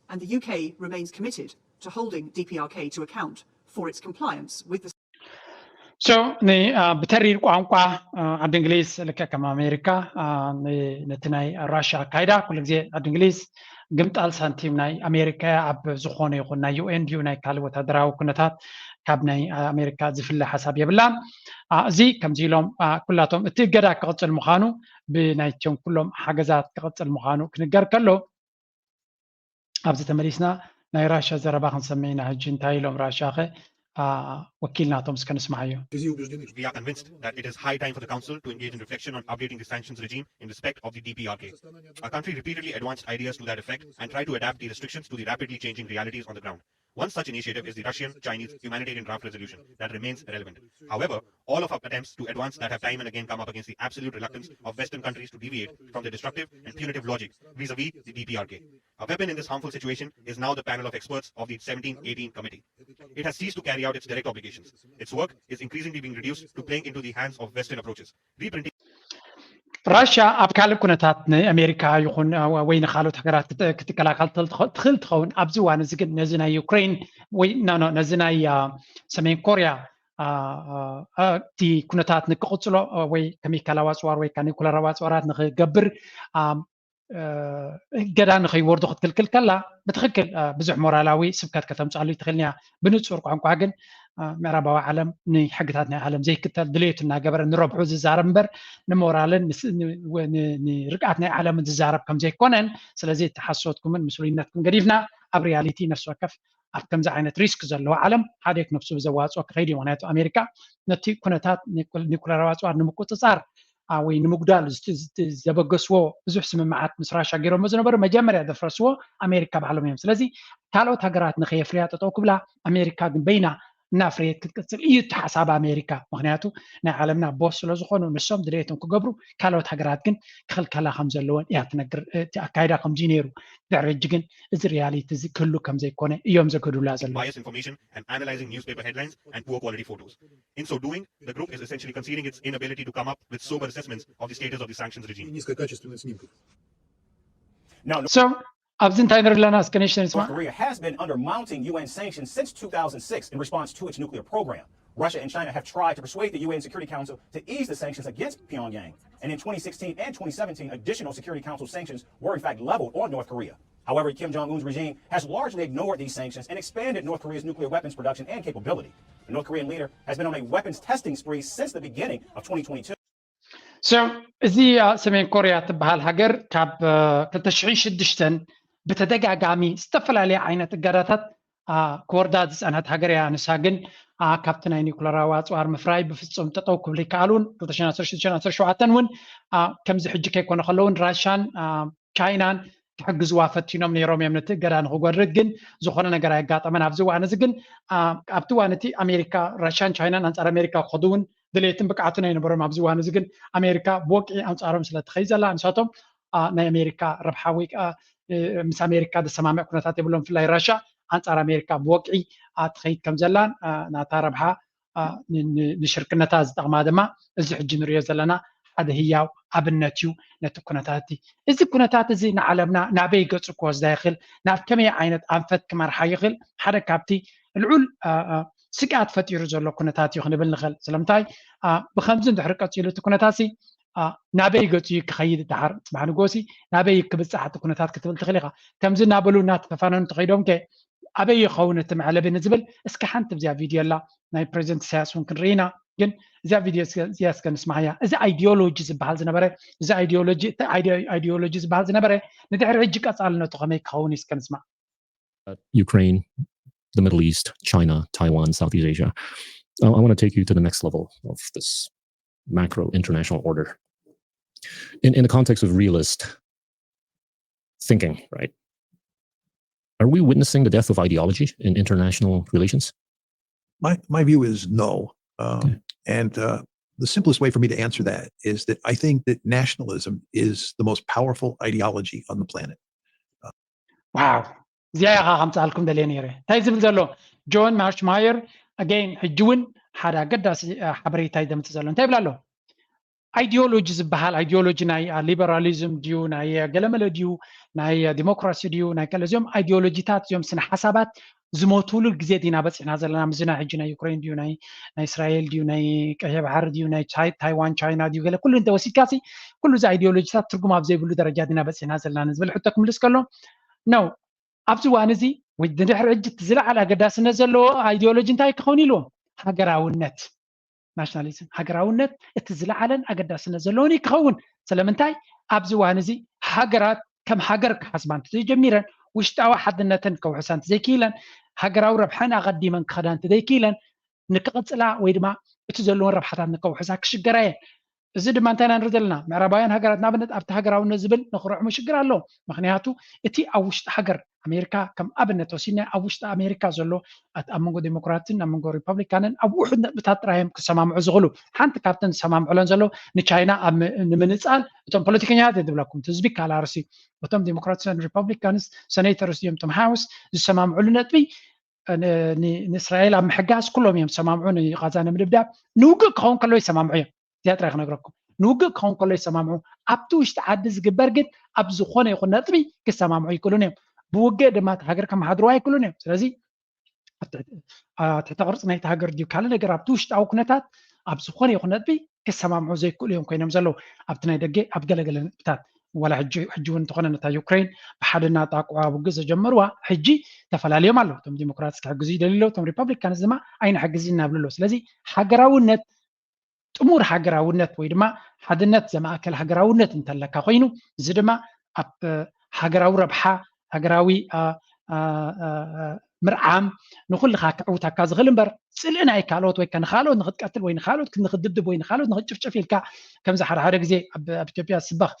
And the U K remains committed to holding D P R K to account for its compliance with the So ብተሪር ቋንቋ ዓዲ እንግሊዝ ልክዕ ከም ኣሜሪካ ነቲ ናይ ራሻ ኣካይዳ ኩሉ ግዜ ዓዲ እንግሊዝ ግምጣል ሳንቲም ናይ ኣሜሪካ ኣብ ዝኾነ ይኹን ናይ ዩኤን ድዩ ናይ ካልእ ወታደራዊ ኩነታት ካብ ናይ ኣሜሪካ ዝፍለ ሓሳብ የብላን። እዚ ከምዚ ኢሎም ኩላቶም እቲ እገዳ ክቕፅል ምዃኑ ብናይቶም ኩሎም ሓገዛት ክቕፅል ምዃኑ ክንገር ከሎ ኣብዚ ተመሊስና ናይ ራሻ ዘረባ ክንሰምዕ ኢና። ሕጂ እንታይ ኢሎም ራሻ ኸ ወኪል ናቶም እስከ ንስማዓዮ። We are convinced that it is high time for the Council to engage in reflection on updating the sanctions regime in respect of the D P R K. Our country repeatedly advanced ideas to that effect and tried to adapt the restrictions to the rapidly changing realities on the ground. One such initiative is the Russian-Chinese humanitarian draft resolution that remains relevant. However, all of our attempts to advance that have time and again come up against the absolute reluctance of Western countries to deviate from the destructive and punitive logic vis-a-vis the D P R K. A weapon in this harmful situation is now the panel of experts of the seventeen eighteen committee. It has ceased to carry out its direct obligations. Its work is increasingly being reduced to playing into the hands of Western approaches. Reprinting ራሽያ ኣብ ካልእ ኩነታት ንኣሜሪካ ይኹን ወይ ንካልኦት ሃገራት ክትከላከል ትኽእል ትኸውን። ኣብዚ እዋን እዚ ግን ነዚ ናይ ዩክሬን ወይ ነዚ ናይ ሰሜን ኮርያ እቲ ኩነታት ንክቕፅሎ ወይ ከሚካላዊ ኣፅዋር ወይ ኒኩለራዊ ኣፅዋራት ንክገብር እገዳ ንከይወርዶ ክትክልክል ከላ ብትክክል ብዙሕ ሞራላዊ ስብከት ከተምፅኣሉ ይትኽእል እያ። ብንፁር ቋንቋ ግን ምዕራባዊ ዓለም ንሕግታት ናይ ዓለም ዘይክተል ድሌቱ እናገበረ ንረብሑ ዝዛረብ እምበር ንሞራልን ንርግኣት ናይ ዓለምን ዝዛረብ ከም ዘይኮነን፣ ስለዚ እቲ ሓሶትኩምን ምስሉይነትኩም ገዲፍና ኣብ ሪያሊቲ ነፍሲ ወከፍ ኣብ ከምዚ ዓይነት ሪስክ ዘለዎ ዓለም ሓደ ነብሱ ብዘዋፅኦ ክኸይድ እዩ። ምክንያቱ ኣሜሪካ ነቲ ኩነታት ኒኩለራዊ ኣፅዋር ንምቁፅፃር ወይ ንምጉዳል ዘበገስዎ ብዙሕ ስምምዓት ምስ ራሻ ገይሮሞ ዝነበሩ መጀመርያ ዘፍረስዎ ኣሜሪካ ባዕሎም እዮም። ስለዚ ካልኦት ሃገራት ንከየፍርያ ጠጠው ክብላ ኣሜሪካ ግን በይና እናፍረየት ክትቅፅል እዩ እቲ ሓሳብ ኣሜሪካ። ምክንያቱ ናይ ዓለምና ቦስ ስለዝኾኑ ንሶም ድሌቶም ክገብሩ ካልኦት ሃገራት ግን ክኽልከላ ከም ዘለወን እያ ትነግር። እቲ ኣካይዳ ከምዚ ነይሩ ድሕሪ ሕጂ ግን እዚ ሪያሊቲ እዚ ክህሉ ከም ዘይኮነ እዮም ዘገዱላ ዘለዉ። Biased information and analyzing newspaper headlines and poor quality photos. In so doing, the group is essentially conceding its inability to come up with sober assessments of the status of the sanctions regime. Низкокачественных снимков. So ኣብዚ እንታይ ንርኢ ኣለና እስከ ንእሽተይ ንስማ። North Korea has been under mounting U N sanctions since two thousand six in response to its nuclear program. Russia and China have tried to persuade the U N Security Council to ease the sanctions against Pyongyang. And in twenty sixteen and twenty seventeen, additional Security Council sanctions were in fact leveled on North Korea. However, Kim Jong Un's regime has largely ignored these sanctions and expanded North Korea's nuclear weapons production and capability. The North Korean leader has been on a weapons testing spree since the beginning of twenty twenty-two. So እዚ ሰሜን ኮርያ ትበሃል ሃገር ካብ ክልተ ሽሕን ሽዱሽተን ብተደጋጋሚ ዝተፈላለየ ዓይነት እገዳታት ክወርዳ ዝፀንሐት ሃገር እያ። ንሳ ግን ካብቲ ናይ ኒኩለራዊ ኣፅዋር ምፍራይ ብፍፁም ጠጠው ክብሉ ይከኣሉን ክልተ ሽሕን ዓሰርተ ሽዱሽተን ዓሰርተ ሸውዓተን እውን ከምዚ ሕጂ ከይኮነ ከለውን ራሻን ቻይናን ክሕግዝዋ ፈቲኖም ነይሮም እዮም ነቲ እገዳ ንክጎርድ፣ ግን ዝኾነ ነገር ኣየጋጠመን። ኣብዚ እዋን እዚ ግን ኣብቲ እዋን እቲ ኣሜሪካ ራሻን ቻይናን ኣንፃር ኣሜሪካ ክኸዱ እውን ድሌትን ብቅዓትን ኣይነበሮም። ኣብዚ እዋን እዚ ግን ኣሜሪካ ብወግዒ ኣንፃሮም ስለ ትኸይድ ዘላ ንሳቶም ናይ ኣሜሪካ ረብሓ ወይ ከዓ ምስ ኣሜሪካ ዘሰማምዕ ኩነታት የብሎም። ብፍላይ ራሻ ኣንፃር ኣሜሪካ ብወግዒ ትኸይድ ከም ዘላን ናታ ረብሓ ንሽርክነታ ዝጠቕማ ድማ እዚ ሕጂ ንሪኦ ዘለና ሓደ ህያው ኣብነት እዩ ነቲ ኩነታት እቲ። እዚ ኩነታት እዚ ንዓለምና ናበይ ገፁ ክወስዳ ይኽእል፣ ናብ ከመይ ዓይነት ኣንፈት ክመርሓ ይኽእል ሓደ ካብቲ ልዑል ስግኣት ፈጢሩ ዘሎ ኩነታት እዩ ክንብል ንኽእል። ስለምንታይ ብከምዚ እንድሕሪ ቀፂሉ እቲ ኩነታት ናበይ ገፁ እዩ ክኸይድ፣ ድሓር ፅባሕ ንጎሲ ናበይ ክብፃሕ እቲ ኩነታት ክትብል ትኽእል ኢኻ። ከምዚ እናበሉ እናተፈፋነኑ ተኸይዶም ከ ኣበይ ይኸውን እቲ መዕለቢ ንዝብል እስከ ሓንቲ ብዚያ ቪድዮ ኣላ ናይ ፕሬዚደንት ኢሳያስ እውን ክንርኢ ኢና። ግን እዚኣ ቪድዮ እዚኣ እስከ ንስማዓያ። እዚ ኣይዲዮሎጂ ዝበሃል ዝነበረ እዚ ኣይዲዮሎጂ እቲ ኣይዲዮሎጂ ዝበሃል ዝነበረ ንድሕሪ ሕጂ ቀፃልነቱ ከመይ ክኸውን እዩ እስከ ንስማዕ። Ukraine, the Middle East, China, Taiwan, Southeast Asia. I, I want to take you to the next level of this macro international order. In, in the context of realist thinking, right? Are we witnessing the death of ideology in international relations? My, my view is no. Um, and uh, the simplest way for me to answer that is that I think that nationalism is the most powerful ideology on the planet. ዋው፣ እዚኣ ኢኻ ከምፅኣልኩም ደልየ ነይረ። እንታይ ዝብል ዘሎ ጆን ማርች ማየር ኣገይን ሕጂ እውን ሓደ ኣገዳሲ ሓበሬታ እዩ ዘምፅእ ዘሎ። እንታይ ይብል ኣሎ? ኣይዲዮሎጂ ዝበሃል ኣይዲዮሎጂ ናይ ሊበራሊዝም ድዩ ናይ ገለመለ ድዩ ናይ ዲሞክራሲ ድዩ ናይ ከለ እዚኦም ኣይዲዮሎጂታት እዚኦም ስነ ሓሳባት ዝሞትሉ ግዜ ዲና በፂሕና ዘለና? ምዚ ናይ ሕጂ ናይ ዩክሬን ድዩ ናይ እስራኤል ድዩ ናይ ቀይሕ ባሕሪ ድዩ ናይ ታይዋን ቻይና ድዩ ገለ ኩሉ እንተወሲድካ ሲ ኩሉ እዚ ኣይዲዮሎጂታት ትርጉም ኣብ ዘይብሉ ደረጃ ዲና በፂሕና ዘለና ንዝብል ሕቶ ክምልስ ከሎ ነው። ኣብዚ እዋን እዚ ወይ ንድሕሪ ሕጂ እቲ ዝለዓለ ኣገዳስነት ዘለዎ ኣይዲዮሎጂ እንታይ ክኸውን ኢልዎም? ሃገራውነት፣ ናሽናሊዝም፣ ሃገራውነት እቲ ዝለዓለን ኣገዳስነት ዘለዎን እዩ ክኸውን። ስለምንታይ ኣብዚ እዋን እዚ ሃገራት ከም ሃገር ክሓስባ እንተዘይጀሚረን ውሽጣዊ ሓድነተን ከውሕሳ እንተዘይክኢለን፣ ሃገራዊ ረብሐን ኣቐዲመን ክኸዳ እንተዘይክኢለን፣ ንክቕፅላ ወይ ድማ እቲ ዘለዎን ረብሓታት ንከውሕሳ ክሽገራ እየን። እዚ ድማ እንታይ ኢና ንርኢ ዘለና? ምዕራባውያን ሃገራት ንኣብነት ኣብቲ ሃገራውነት ዝብል ንክርዕሙ ሽግር ኣለዎም። ምክንያቱ እቲ ኣብ ውሽጢ ሃገር ኣሜሪካ ከም ኣብነት ወሲድና ኣብ ውሽጢ ኣሜሪካ ዘሎ ኣብ መንጎ ዴሞክራትን ኣብ መንጎ ሪፐብሊካንን ኣብ ውሑድ ነጥብታት ጥራይ እዮም ክሰማምዑ ዝኽእሉ። ሓንቲ ካብተን ዝሰማምዑለን ዘለዉ ንቻይና ኣብ ም- ንምንፃል እቶም ፖለቲከኛታት እየ ዝብለኩም፣ እቲ ዝቢ ካላርሲ እቶም ዴሞክራትስን ሪፐብሊካንስ ሰኔተርስ እዮም እቶም ሃውስ ዝሰማምዑሉ ነጥቢ ን- ን- ንእስራኤል ኣብ ምሕጋዝ ኩሎም እዮም ዝሰማምዑ። ንጋዛ ንምድብዳብ ንውግእ ክኸውን ከሎ ይሰማምዑ እዮም። እዚኣ ጥራይ ክነግረኩም፣ ንውግእ ክኸውን ከሎ ይሰማምዑ። ኣብቲ ውሽጢ ዓዲ ዝግበር ግን ኣብ ዝኾነ ይኹን ነጥቢ ክሰማምዑ ኣይክእሉን እዮም። ብውግእ ድማ እቲ ሃገር ከመሓድሩ ኣይክእሉን እዮም። ስለዚ ኣብ ትሕቲ ኣብ ትሕቲ ቅርፂ ናይቲ ሃገር ድዩ ካልእ ነገር ኣብቲ ውሽጣዊ ኩነታት ኣብ ዝኾነ ይኹን ነጥቢ ክሰማምዑ ዘይክእሉ እዮም ኮይኖም ዘለዉ። ኣብቲ ናይ ደገ ኣብ ገለገለ ነጥብታት ዋላ ሕጂ ሕጂ እውን እንተኾነ ነታ ዩክሬን ብሓደ እናጣቅዑ ውግእ ዘጀመርዋ ሕጂ ተፈላልዮም ኣለዉ። እቶም ዲሞክራትስ ክሕግዙ ይደልዩ ኣለዉ፣ እቶም ሪፐብሊካንስ ድማ ኣይንሕግዝ እናብሉ ኣለዉ። ስለዚ ሃገራውነት ጥሙር ሃገራውነት ወይ ድማ ሓድነት ዘማእከል ሃገራውነት እንተለካ ኮይኑ፣ እዚ ድማ ኣብ ሃገራዊ ረብሓ፣ ሃገራዊ ምርዓም ንኩልካ ክዕውተካ ዝኽእል እምበር ፅልኢ ናይ ካልኦት ወይ ንካልኦት ንክትቀትል ወይ ንካልኦት ንክትድብድብ ወይ ንካልኦት ንክትጭፍጭፍ ኢልካ ከምዚ ሓደ ሓደ ግዜ ኣብ ኢትዮጵያ ዝስበኽ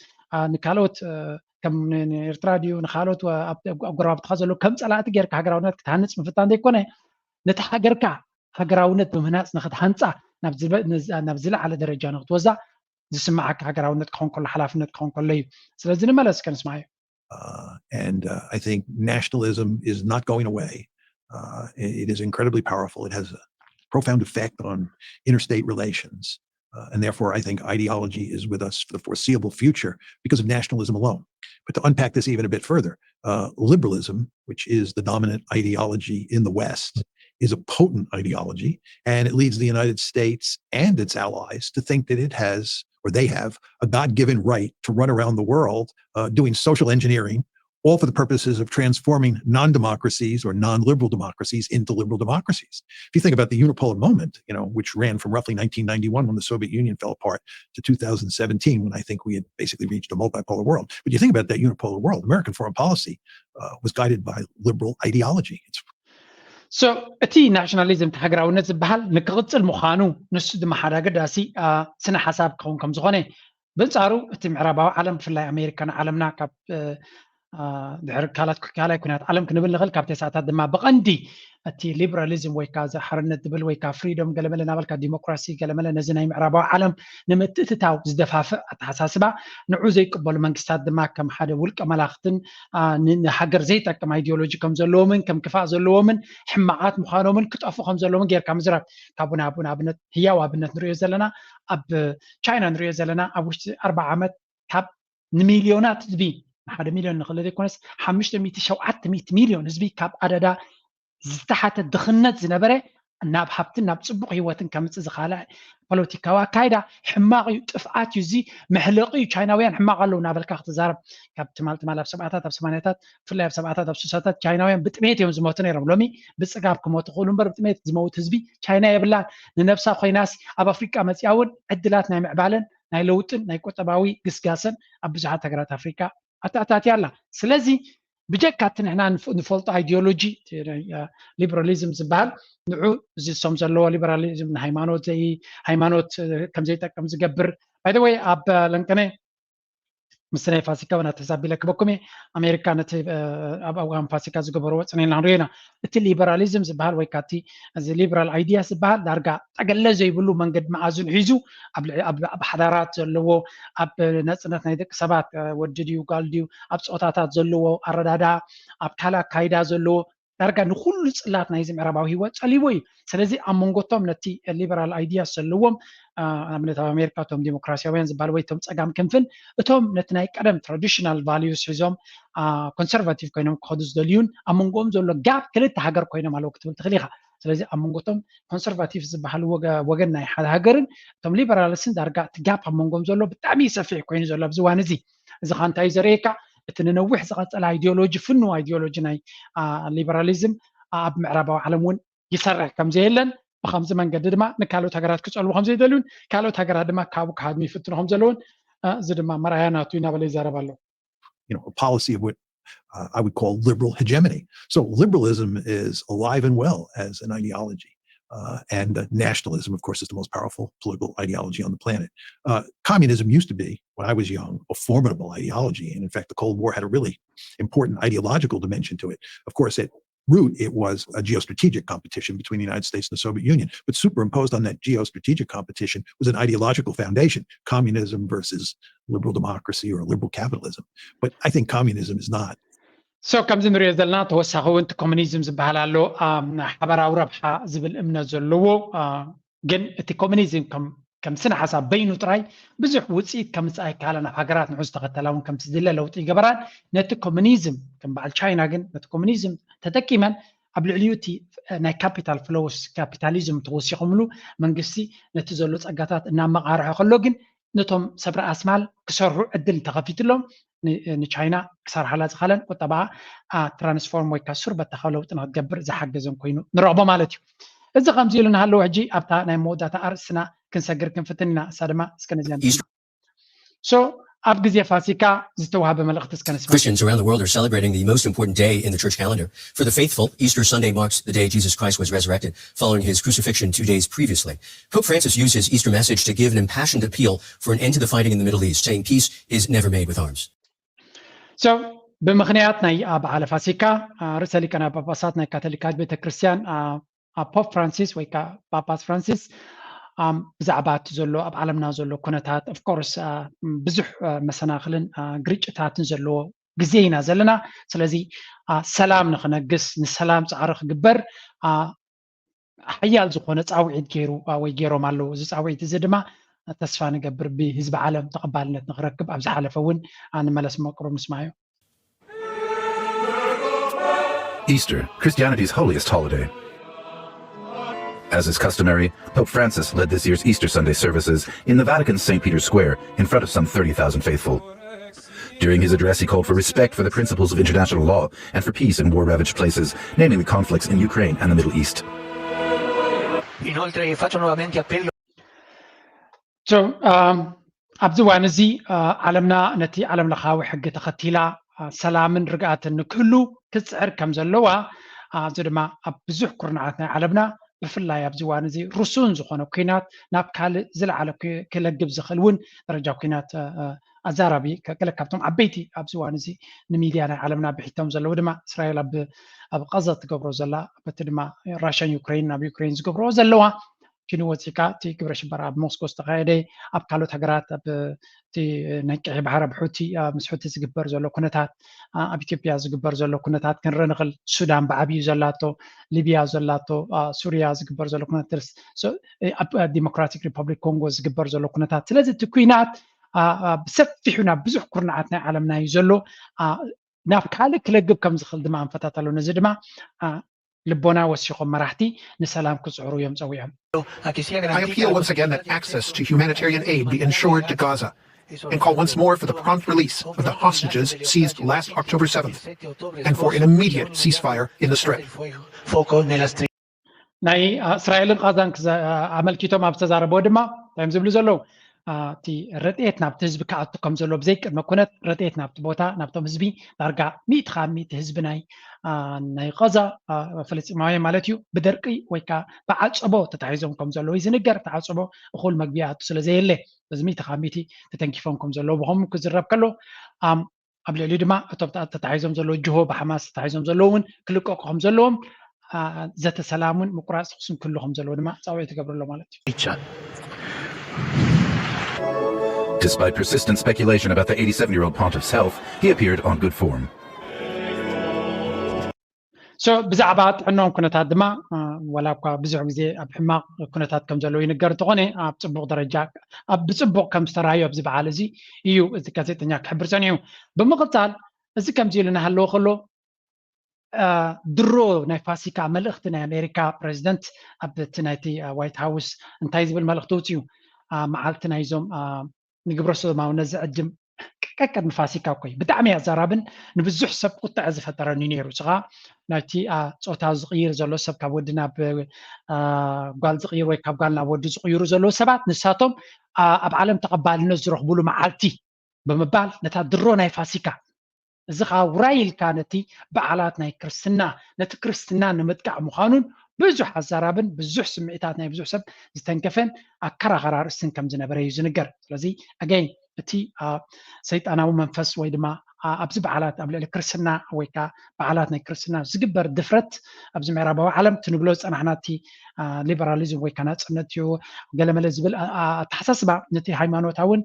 ንካልኦት ከም ንኤርትራ ድዩ ንካልኦት ኣብ ጎረባብትካ ዘለዉ ከም ፀላእቲ ጌርካ ሃገራውነት ክትሃንፅ ምፍታን ዘይኮነ ነቲ ሃገርካ ሃገራውነት ብምህናፅ ንክትሃንፃ ናብ ዝለዓለ ደረጃ ንክትወዛ ዝስማዓካ ሃገራውነት ክኾን ከሎ ሓላፍነት ክኾን ከሎ እዩ። ስለዚ ንመለስ ከንስማዕ እዩ። Uh, and uh, I think nationalism is not going away. Uh, it is incredibly powerful. It has a profound effect on interstate relations. Uh, and therefore, I think ideology is with us for the foreseeable future because of nationalism alone. But to unpack this even a bit further, uh, liberalism, which is the dominant ideology in the West, is a potent ideology, and it leads the United States and its allies to think that it has, or they have, a God-given right to run around the world uh, doing social engineering, all for the purposes of transforming non-democracies or non-liberal democracies into liberal democracies. If you think about the unipolar moment, you know, which ran from roughly nineteen ninety-one when the Soviet Union fell apart to two thousand seventeen, when I think we had basically reached a multipolar world. But you think about that unipolar world, American foreign policy uh, was guided by liberal ideology. It's so እቲ ናሽናሊዝም ሃገራውነት ዝበሃል ንክቕፅል ምዃኑ ንሱ ድማ ሓደ ኣገዳሲ ስነ ሓሳብ ክኸውን ከም ዝኾነ በንጻሩ እቲ ምዕራባዊ ዓለም ብፍላይ ኣሜሪካን ዓለምና ካብ ድሕሪ ካልኣት ካልኣይ ኩናት ዓለም ክንብል ንኽእል ካብ ተስዓታት ድማ ብቐንዲ እቲ ሊበራሊዝም ወይ ከዓ ሓርነት ዝብል ወይ ከዓ ፍሪዶም ገለመለ እናበልካ ዲሞክራሲ ገለመለ ነዚ ናይ ምዕራባዊ ዓለም ንምትእትታው ዝደፋፍእ ኣተሓሳስባ ንዑ ዘይቅበሉ መንግስታት ድማ ከም ሓደ ውልቀ መላኽትን ንሃገር ዘይጠቅም ኣይዲዮሎጂ ከም ዘለዎምን ከም ክፋእ ዘለዎምን ሕማቓት ምዃኖምን ክጠፉ ከም ዘለዎምን ጌርካ ምዝራብ ካብኡ ናብኡ ንኣብነት ህያው ኣብነት ንሪኦ ዘለና ኣብ ቻይና ንሪኦ ዘለና ኣብ ውሽጢ ኣርባዓ ዓመት ካብ ንሚልዮናት ህዝቢ ንሓደ ሚልዮን ንክለ ዘይኮነስ ሓሙሽተ ሚእቲ ሸውዓተ ሚእቲ ሚልዮን ህዝቢ ካብ ኣደዳ ዝተሓተ ድኽነት ዝነበረ ናብ ሃብትን ናብ ፅቡቕ ህይወትን ከምፅእ ዝኻለ ፖለቲካዊ ኣካይዳ ሕማቕ እዩ፣ ጥፍኣት እዩ፣ እዚ መሕለቂ እዩ። ቻይናውያን ሕማቕ ኣለዉ እናበልካ ክትዛረብ ካብ ትማል ትማል ኣብ ሰብዓታት ኣብ ሰማንያታት ብፍላይ ኣብ ሰብዓታት ኣብ ሱሳታት ቻይናውያን ብጥሜት እዮም ዝሞቱ ነይሮም። ሎሚ ብፅጋብ ክሞቱ ክእሉ እምበር ብጥሜት ዝመውት ህዝቢ ቻይና የብላን። ንነብሳ ኮይናስ ኣብ ኣፍሪቃ መፅያ እውን ዕድላት ናይ ምዕባለን ናይ ለውጥን ናይ ቁጠባዊ ግስጋሰን ኣብ ብዙሓት ሃገራት ኣፍሪቃ ኣተኣታትያ ኣላ። ስለዚ ብጀካ እቲ ንሕና ንፈልጦ ኣይዲዮሎጂ ሊበራሊዝም ዝበሃል ንዑ ዝሶም ዘለዎ ሊበራሊዝም ንሃይማኖት ዘይ ሃይማኖት ከም ዘይጠቅም ዝገብር ባይደወይ ኣብ ለንቀነ ምስ ናይ ፋሲካ እውን ኣተሳቢለ ክበኩም እየ ኣሜሪካ ነቲ ኣብ እዋን ፋሲካ ዝገበርዎ ፅኒና ንሪኦ ኢና። እቲ ሊበራሊዝም ዝበሃል ወይ ካቲ እዚ ሊበራል ኣይዲያ ዝበሃል ዳርጋ ጠገለ ዘይብሉ መንገዲ መኣዝን ሒዙ ኣብ ሓዳራት ዘለዎ ኣብ ነፅነት ናይ ደቂ ሰባት ወዲ ድዩ ጋል ድዩ ኣብ ፀወታታት ዘለዎ ኣረዳዳ ኣብ ካልእ ኣካይዳ ዘለዎ ዳርጋ ንኩሉ ፅላት ናይዚ ምዕራባዊ ህይወት ፀሊዎ እዩ። ስለዚ ኣብ መንጎቶም ነቲ ሊበራል ኣይዲያ ዘለዎም ንኣብነት ኣብ ኣሜሪካ እቶም ዲሞክራሲያውያን ዝበሃል ወይ እቶም ፀጋም ክንፍን እቶም ነቲ ናይ ቀደም ትራዲሽናል ቫሉስ ሒዞም ኮንሰርቫቲቭ ኮይኖም ክኸዱ ዝደልዩን ኣብ መንጎኦም ዘሎ ጋፕ ክልተ ሃገር ኮይኖም ኣለዉ ክትብል ትኽእል ኢኻ። ስለዚ ኣብ መንጎቶም ኮንሰርቫቲቭ ዝበሃል ወገን ናይ ሓደ ሃገርን እቶም ሊበራልስን ዳርጋ እቲ ጋፕ ኣብ መንጎም ዘሎ ብጣዕሚ ሰፊሕ ኮይኑ ዘሎ ኣብዚ ዋን እዚ እዚ ካ እንታይ እዩ ዘርእየካ? እቲ ንነዊሕ ዝቐፀለ ኣይዲዮሎጂ ፍኑ ኣይዲዮሎጂ ናይ ሊበራሊዝም ኣብ ምዕራባዊ ዓለም እውን ይሰርሕ ከም ዘየለን ብከምዚ መንገዲ ድማ ንካልኦት ሃገራት ክፀልቡ ከም ዘይደልዩን ካልኦት ሃገራት ድማ ካብኡ ክሃድሙ ይፍትኑ ከም ዘለውን እዚ ድማ መርኣያ ናቱ እናበለ ይዛረብ ኣሎ። You know, a policy of what uh, I would call liberal hegemony. So liberalism is alive and well as an ideology. Uh, and uh, nationalism, of course, is the most powerful political ideology on the planet. Uh, communism used to be, when I was young, a formidable ideology. And in fact, the Cold War had a really important ideological dimension to it. Of course, at root, it was a geostrategic competition between the United States and the Soviet Union. But superimposed on that geostrategic competition was an ideological foundation, communism versus liberal democracy or liberal capitalism. But I think communism is not. So ከምዚ ንሪኦ ዘለና ተወሳኺ እውን እቲ ኮሚኒዝም ዝበሃል ኣሎ። ሓበራዊ ረብሓ ዝብል እምነት ዘለዎ፣ ግን እቲ ኮሚኒዝም ከም ስነ ሓሳብ በይኑ ጥራይ ብዙሕ ውፅኢት ከምፅእ ኣይከኣለን። ኣብ ሃገራት ንዑ ዝተኸተላ እውን ከምቲ ዝድለ ለውጢ ይገበራን። ነቲ ኮሚኒዝም ከም በዓል ቻይና ግን ነቲ ኮሚኒዝም ተጠቂመን ኣብ ልዕሊኡ እቲ ናይ ካፒታል ፍሎውስ ካፒታሊዝም ተወሲኾምሉ መንግስቲ ነቲ ዘሎ ፀጋታት እናመቃርሖ ከሎ ግን ነቶም ሰብ ርኣስማል ክሰርሑ ዕድል እንተኸፊትሎም ንቻይና ክሰርሓላ ዝኸለን ቁጠባኣ ትራንስፎርም ወይ ከዓ ሱር በተኻ ለውጢ ንክትገብር ዝሓገዘን ኮይኑ ንረኽቦ ማለት እዩ። እዚ ከምዚ ኢሉ እናሃለወ ሕጂ ኣብታ ናይ መወዳእታ ኣርእስትና ክንሰግር ክንፍትን ኢና። እሳ ድማ እስከ ነዚኣ ንስማ። So ኣብ ግዜ ፋሲካ ዝተዋህበ መልእኽቲ እስከ ንስማ። Christians around the world are celebrating the most important day in the church calendar. For the faithful, Easter Sunday marks the day Jesus Christ was resurrected following his crucifixion two days previously. Pope Francis used his Easter message to give an impassioned appeal for an end to the fighting in the Middle East, saying peace is never made with arms. So ብምኽንያት ናይ በዓለ ፋሲካ ርእሰ ሊቃነ ጳጳሳት ናይ ካቶሊካዊት ቤተክርስትያን ፖፕ ፍራንሲስ ወይ ከዓ ጳጳስ ፍራንሲስ ብዛዕባ እቲ ዘሎ ኣብ ዓለምና ዘሎ ኩነታት of course ብዙሕ መሰናክልን ግርጭታትን ዘለዎ ግዜ ኢና ዘለና። ስለዚ ሰላም ንክነግስ ንሰላም ፃዕሪ ክግበር ሓያል ዝኾነ ፃውዒት ገይሩ ወይ ገይሮም ኣለዉ። እዚ ፃውዒት እዚ ድማ ተስፋ ንገብር ብህዝቢ ዓለም ተቐባልነት ንክረክብ ኣብ ዝሓለፈ እውን ንመለስ መቅሩብ ንስማዮ። Easter, Christianity's holiest holiday. As is customary, Pope Francis led this year's Easter Sunday services in the Vatican's Saint Peter's Square in front of some thirty thousand faithful. During his address, he called for respect for the principles of international law and for peace in war ravaged places, namely conflicts in Ukraine and the Middle East. Inoltre faccio nuovamente appello. So, um, ኣብዚ እዋን እዚ ዓለምና ነቲ ዓለም ለኻዊ ሕጊ ተኸቲላ ሰላምን ርግኣትን ንክህሉ ክትፅዕር ከም ዘለዋ እዚ ድማ ኣብ ብዙሕ ኩርናዓት ናይ ዓለምና ብፍላይ ኣብዚ እዋን እዚ ርሱን ዝኾነ ኩናት ናብ ካልእ ዝለዓለ ክለግብ ዝኽእል እውን ደረጃ ኩናት ኣዛራቢ ገለ ካብቶም ዓበይቲ ኣብዚ እዋን እዚ ንሚድያ ናይ ዓለምና ብሒቶም ዘለዉ ድማ እስራኤል ኣብ ኣብ ቀዛ ትገብሮ ዘላ በቲ ድማ ራሽያን ዩክሬን ናብ ዩክሬን ዝገብርኦ ዘለዋ ኪኑ ወፂካ እቲ ግብረ ሽበራ ኣብ ሞስኮ ዝተካየደ ኣብ ካልኦት ሃገራት ኣብ እቲ ናይ ቀይሕ ባሕሪ ኣብ ሑቲ ምስ ሑቲ ዝግበር ዘሎ ኩነታት ኣብ ኢትዮጵያ ዝግበር ዘሎ ኩነታት ክንርኢ ንኽእል። ሱዳን ብዓብዩ ዘላቶ፣ ሊብያ ዘላቶ፣ ሱርያ ዝግበር ዘሎ ኩነታት፣ ኣብ ዲሞክራቲክ ሪፐብሊክ ኮንጎ ዝግበር ዘሎ ኩነታት። ስለዚ እቲ ኩናት ብሰፊሑ ናብ ብዙሕ ኩርናዓት ናይ ዓለምና እዩ ዘሎ። ናብ ካልእ ክለግብ ከም ዝኽእል ድማ ኣንፈታት ኣሎ። ነዚ ድማ ልቦና ወሲኾም መራሕቲ ንሰላም ክፅዕሩ እዮም ፀዊዖም። I appeal once again that access to humanitarian aid be ensured to Gaza and call once more for the prompt release of the hostages seized last October seventh and for an immediate ceasefire in the Strip. ናይ እስራኤልን ቃዛን ኣመልኪቶም ኣብ ዝተዛረበዎ ድማ እንታይ እዮም ዝብሉ ዘለዉ? እቲ ረድኤት ናብቲ ህዝቢ ክኣቱ ከም ዘሎ ብዘይቅድመ ኩነት ረድኤት ናብቲ ቦታ ናብቶም ህዝቢ ዳርጋ ሚእቲ ካብ ሚእቲ ህዝቢ ናይ ናይ ቃዛ ፍልስጤማውያን ማለት እዩ ብደርቂ ወይ ከዓ ብዓፀቦ ተታሒዞም ከም ዘለዉ እዩ ዝንገር። እቲ ዓፀቦ እኹል መግቢ ይኣቱ ስለ ዘየለ በዚ ሚእቲ ካብ ሚእቲ ተተንኪፎም ከም ዘለዉ ብኸምኡ ክዝረብ ከሎ ኣብ ልዕሊኡ ድማ እቶም ተታሒዞም ዘለዉ ጅሆ ብሓማስ ተታሒዞም ዘለዉ እውን ክልቀቁ ከም ዘለዎም ዘተ ሰላም እውን ምቁራፅ ተኩስን ክህሉ ከም ዘለዎ ድማ ፃውዒት ይገብሩ ኣሎ ማለት እዩ። Despite persistent speculation about the eighty-seven year old pontiff's health, he appeared on good form. So ብዛዕባ ጥዕናኦም ኩነታት ድማ ዋላ እኳ ብዙሕ ግዜ ኣብ ሕማቕ ኩነታት ከም ዘለዉ ይንገር እንተኾነ ኣብ ፅቡቕ ደረጃ ብፅቡቕ ከም ዝተረኣዩ ኣብዚ በዓል እዚ እዩ እዚ ጋዜጠኛ ክሕብር ፀኒሑ። ብምቕፃል እዚ ከምዚ ኢሉ እናሃለወ ከሎ ድሮ ናይ ፋሲካ መልእኽቲ ናይ ኣሜሪካ ፕሬዚደንት ኣብ እቲ ናይቲ ዋይት ሃውስ እንታይ ዝብል መልእኽቲ ውፅኡ? መዓልቲ ናይዞም ንግብረ ሰዶማውነት ዝዕድም ቀቀድሚ ፋሲካ እኮ እዩ። ብጣዕሚ ኣዛራብን ንብዙሕ ሰብ ቁጥዐ ዝፈጠረን እዩ ነይሩ። ስኻ ናይቲ ፆታ ዝቕይር ዘሎ ሰብ ካብ ወዲ ናብ ጓል ዝቕይር ወይ ካብ ጓል ናብ ወዲ ዝቕይሩ ዘለዉ ሰባት ንሳቶም ኣብ ዓለም ተቐባልነት ዝረኽብሉ መዓልቲ ብምባል ነታ ድሮ ናይ ፋሲካ እዚ ከዓ ውራይ ኢልካ ነቲ በዓላት ናይ ክርስትና፣ ነቲ ክርስትና ንምጥቃዕ ምዃኑን ብዙሕ ኣዛራብን ብዙሕ ስምዒታት ናይ ብዙሕ ሰብ ዝተንከፈን ኣከራኸራ ርእስን ከም ዝነበረ እዩ ዝንገር። ስለዚ ኣገይን እቲ ሰይጣናዊ መንፈስ ወይ ድማ ኣብዚ በዓላት ኣብ ልዕሊ ክርስትና ወይ ከዓ በዓላት ናይ ክርስትና ዝግበር ድፍረት ኣብዚ ምዕራባዊ ዓለም ትንብሎ ዝፀናሕና እቲ ሊበራሊዝም ወይ ከዓ ናፅነት እዩ ገለመለ ዝብል ኣተሓሳስባ ነቲ ሃይማኖታውን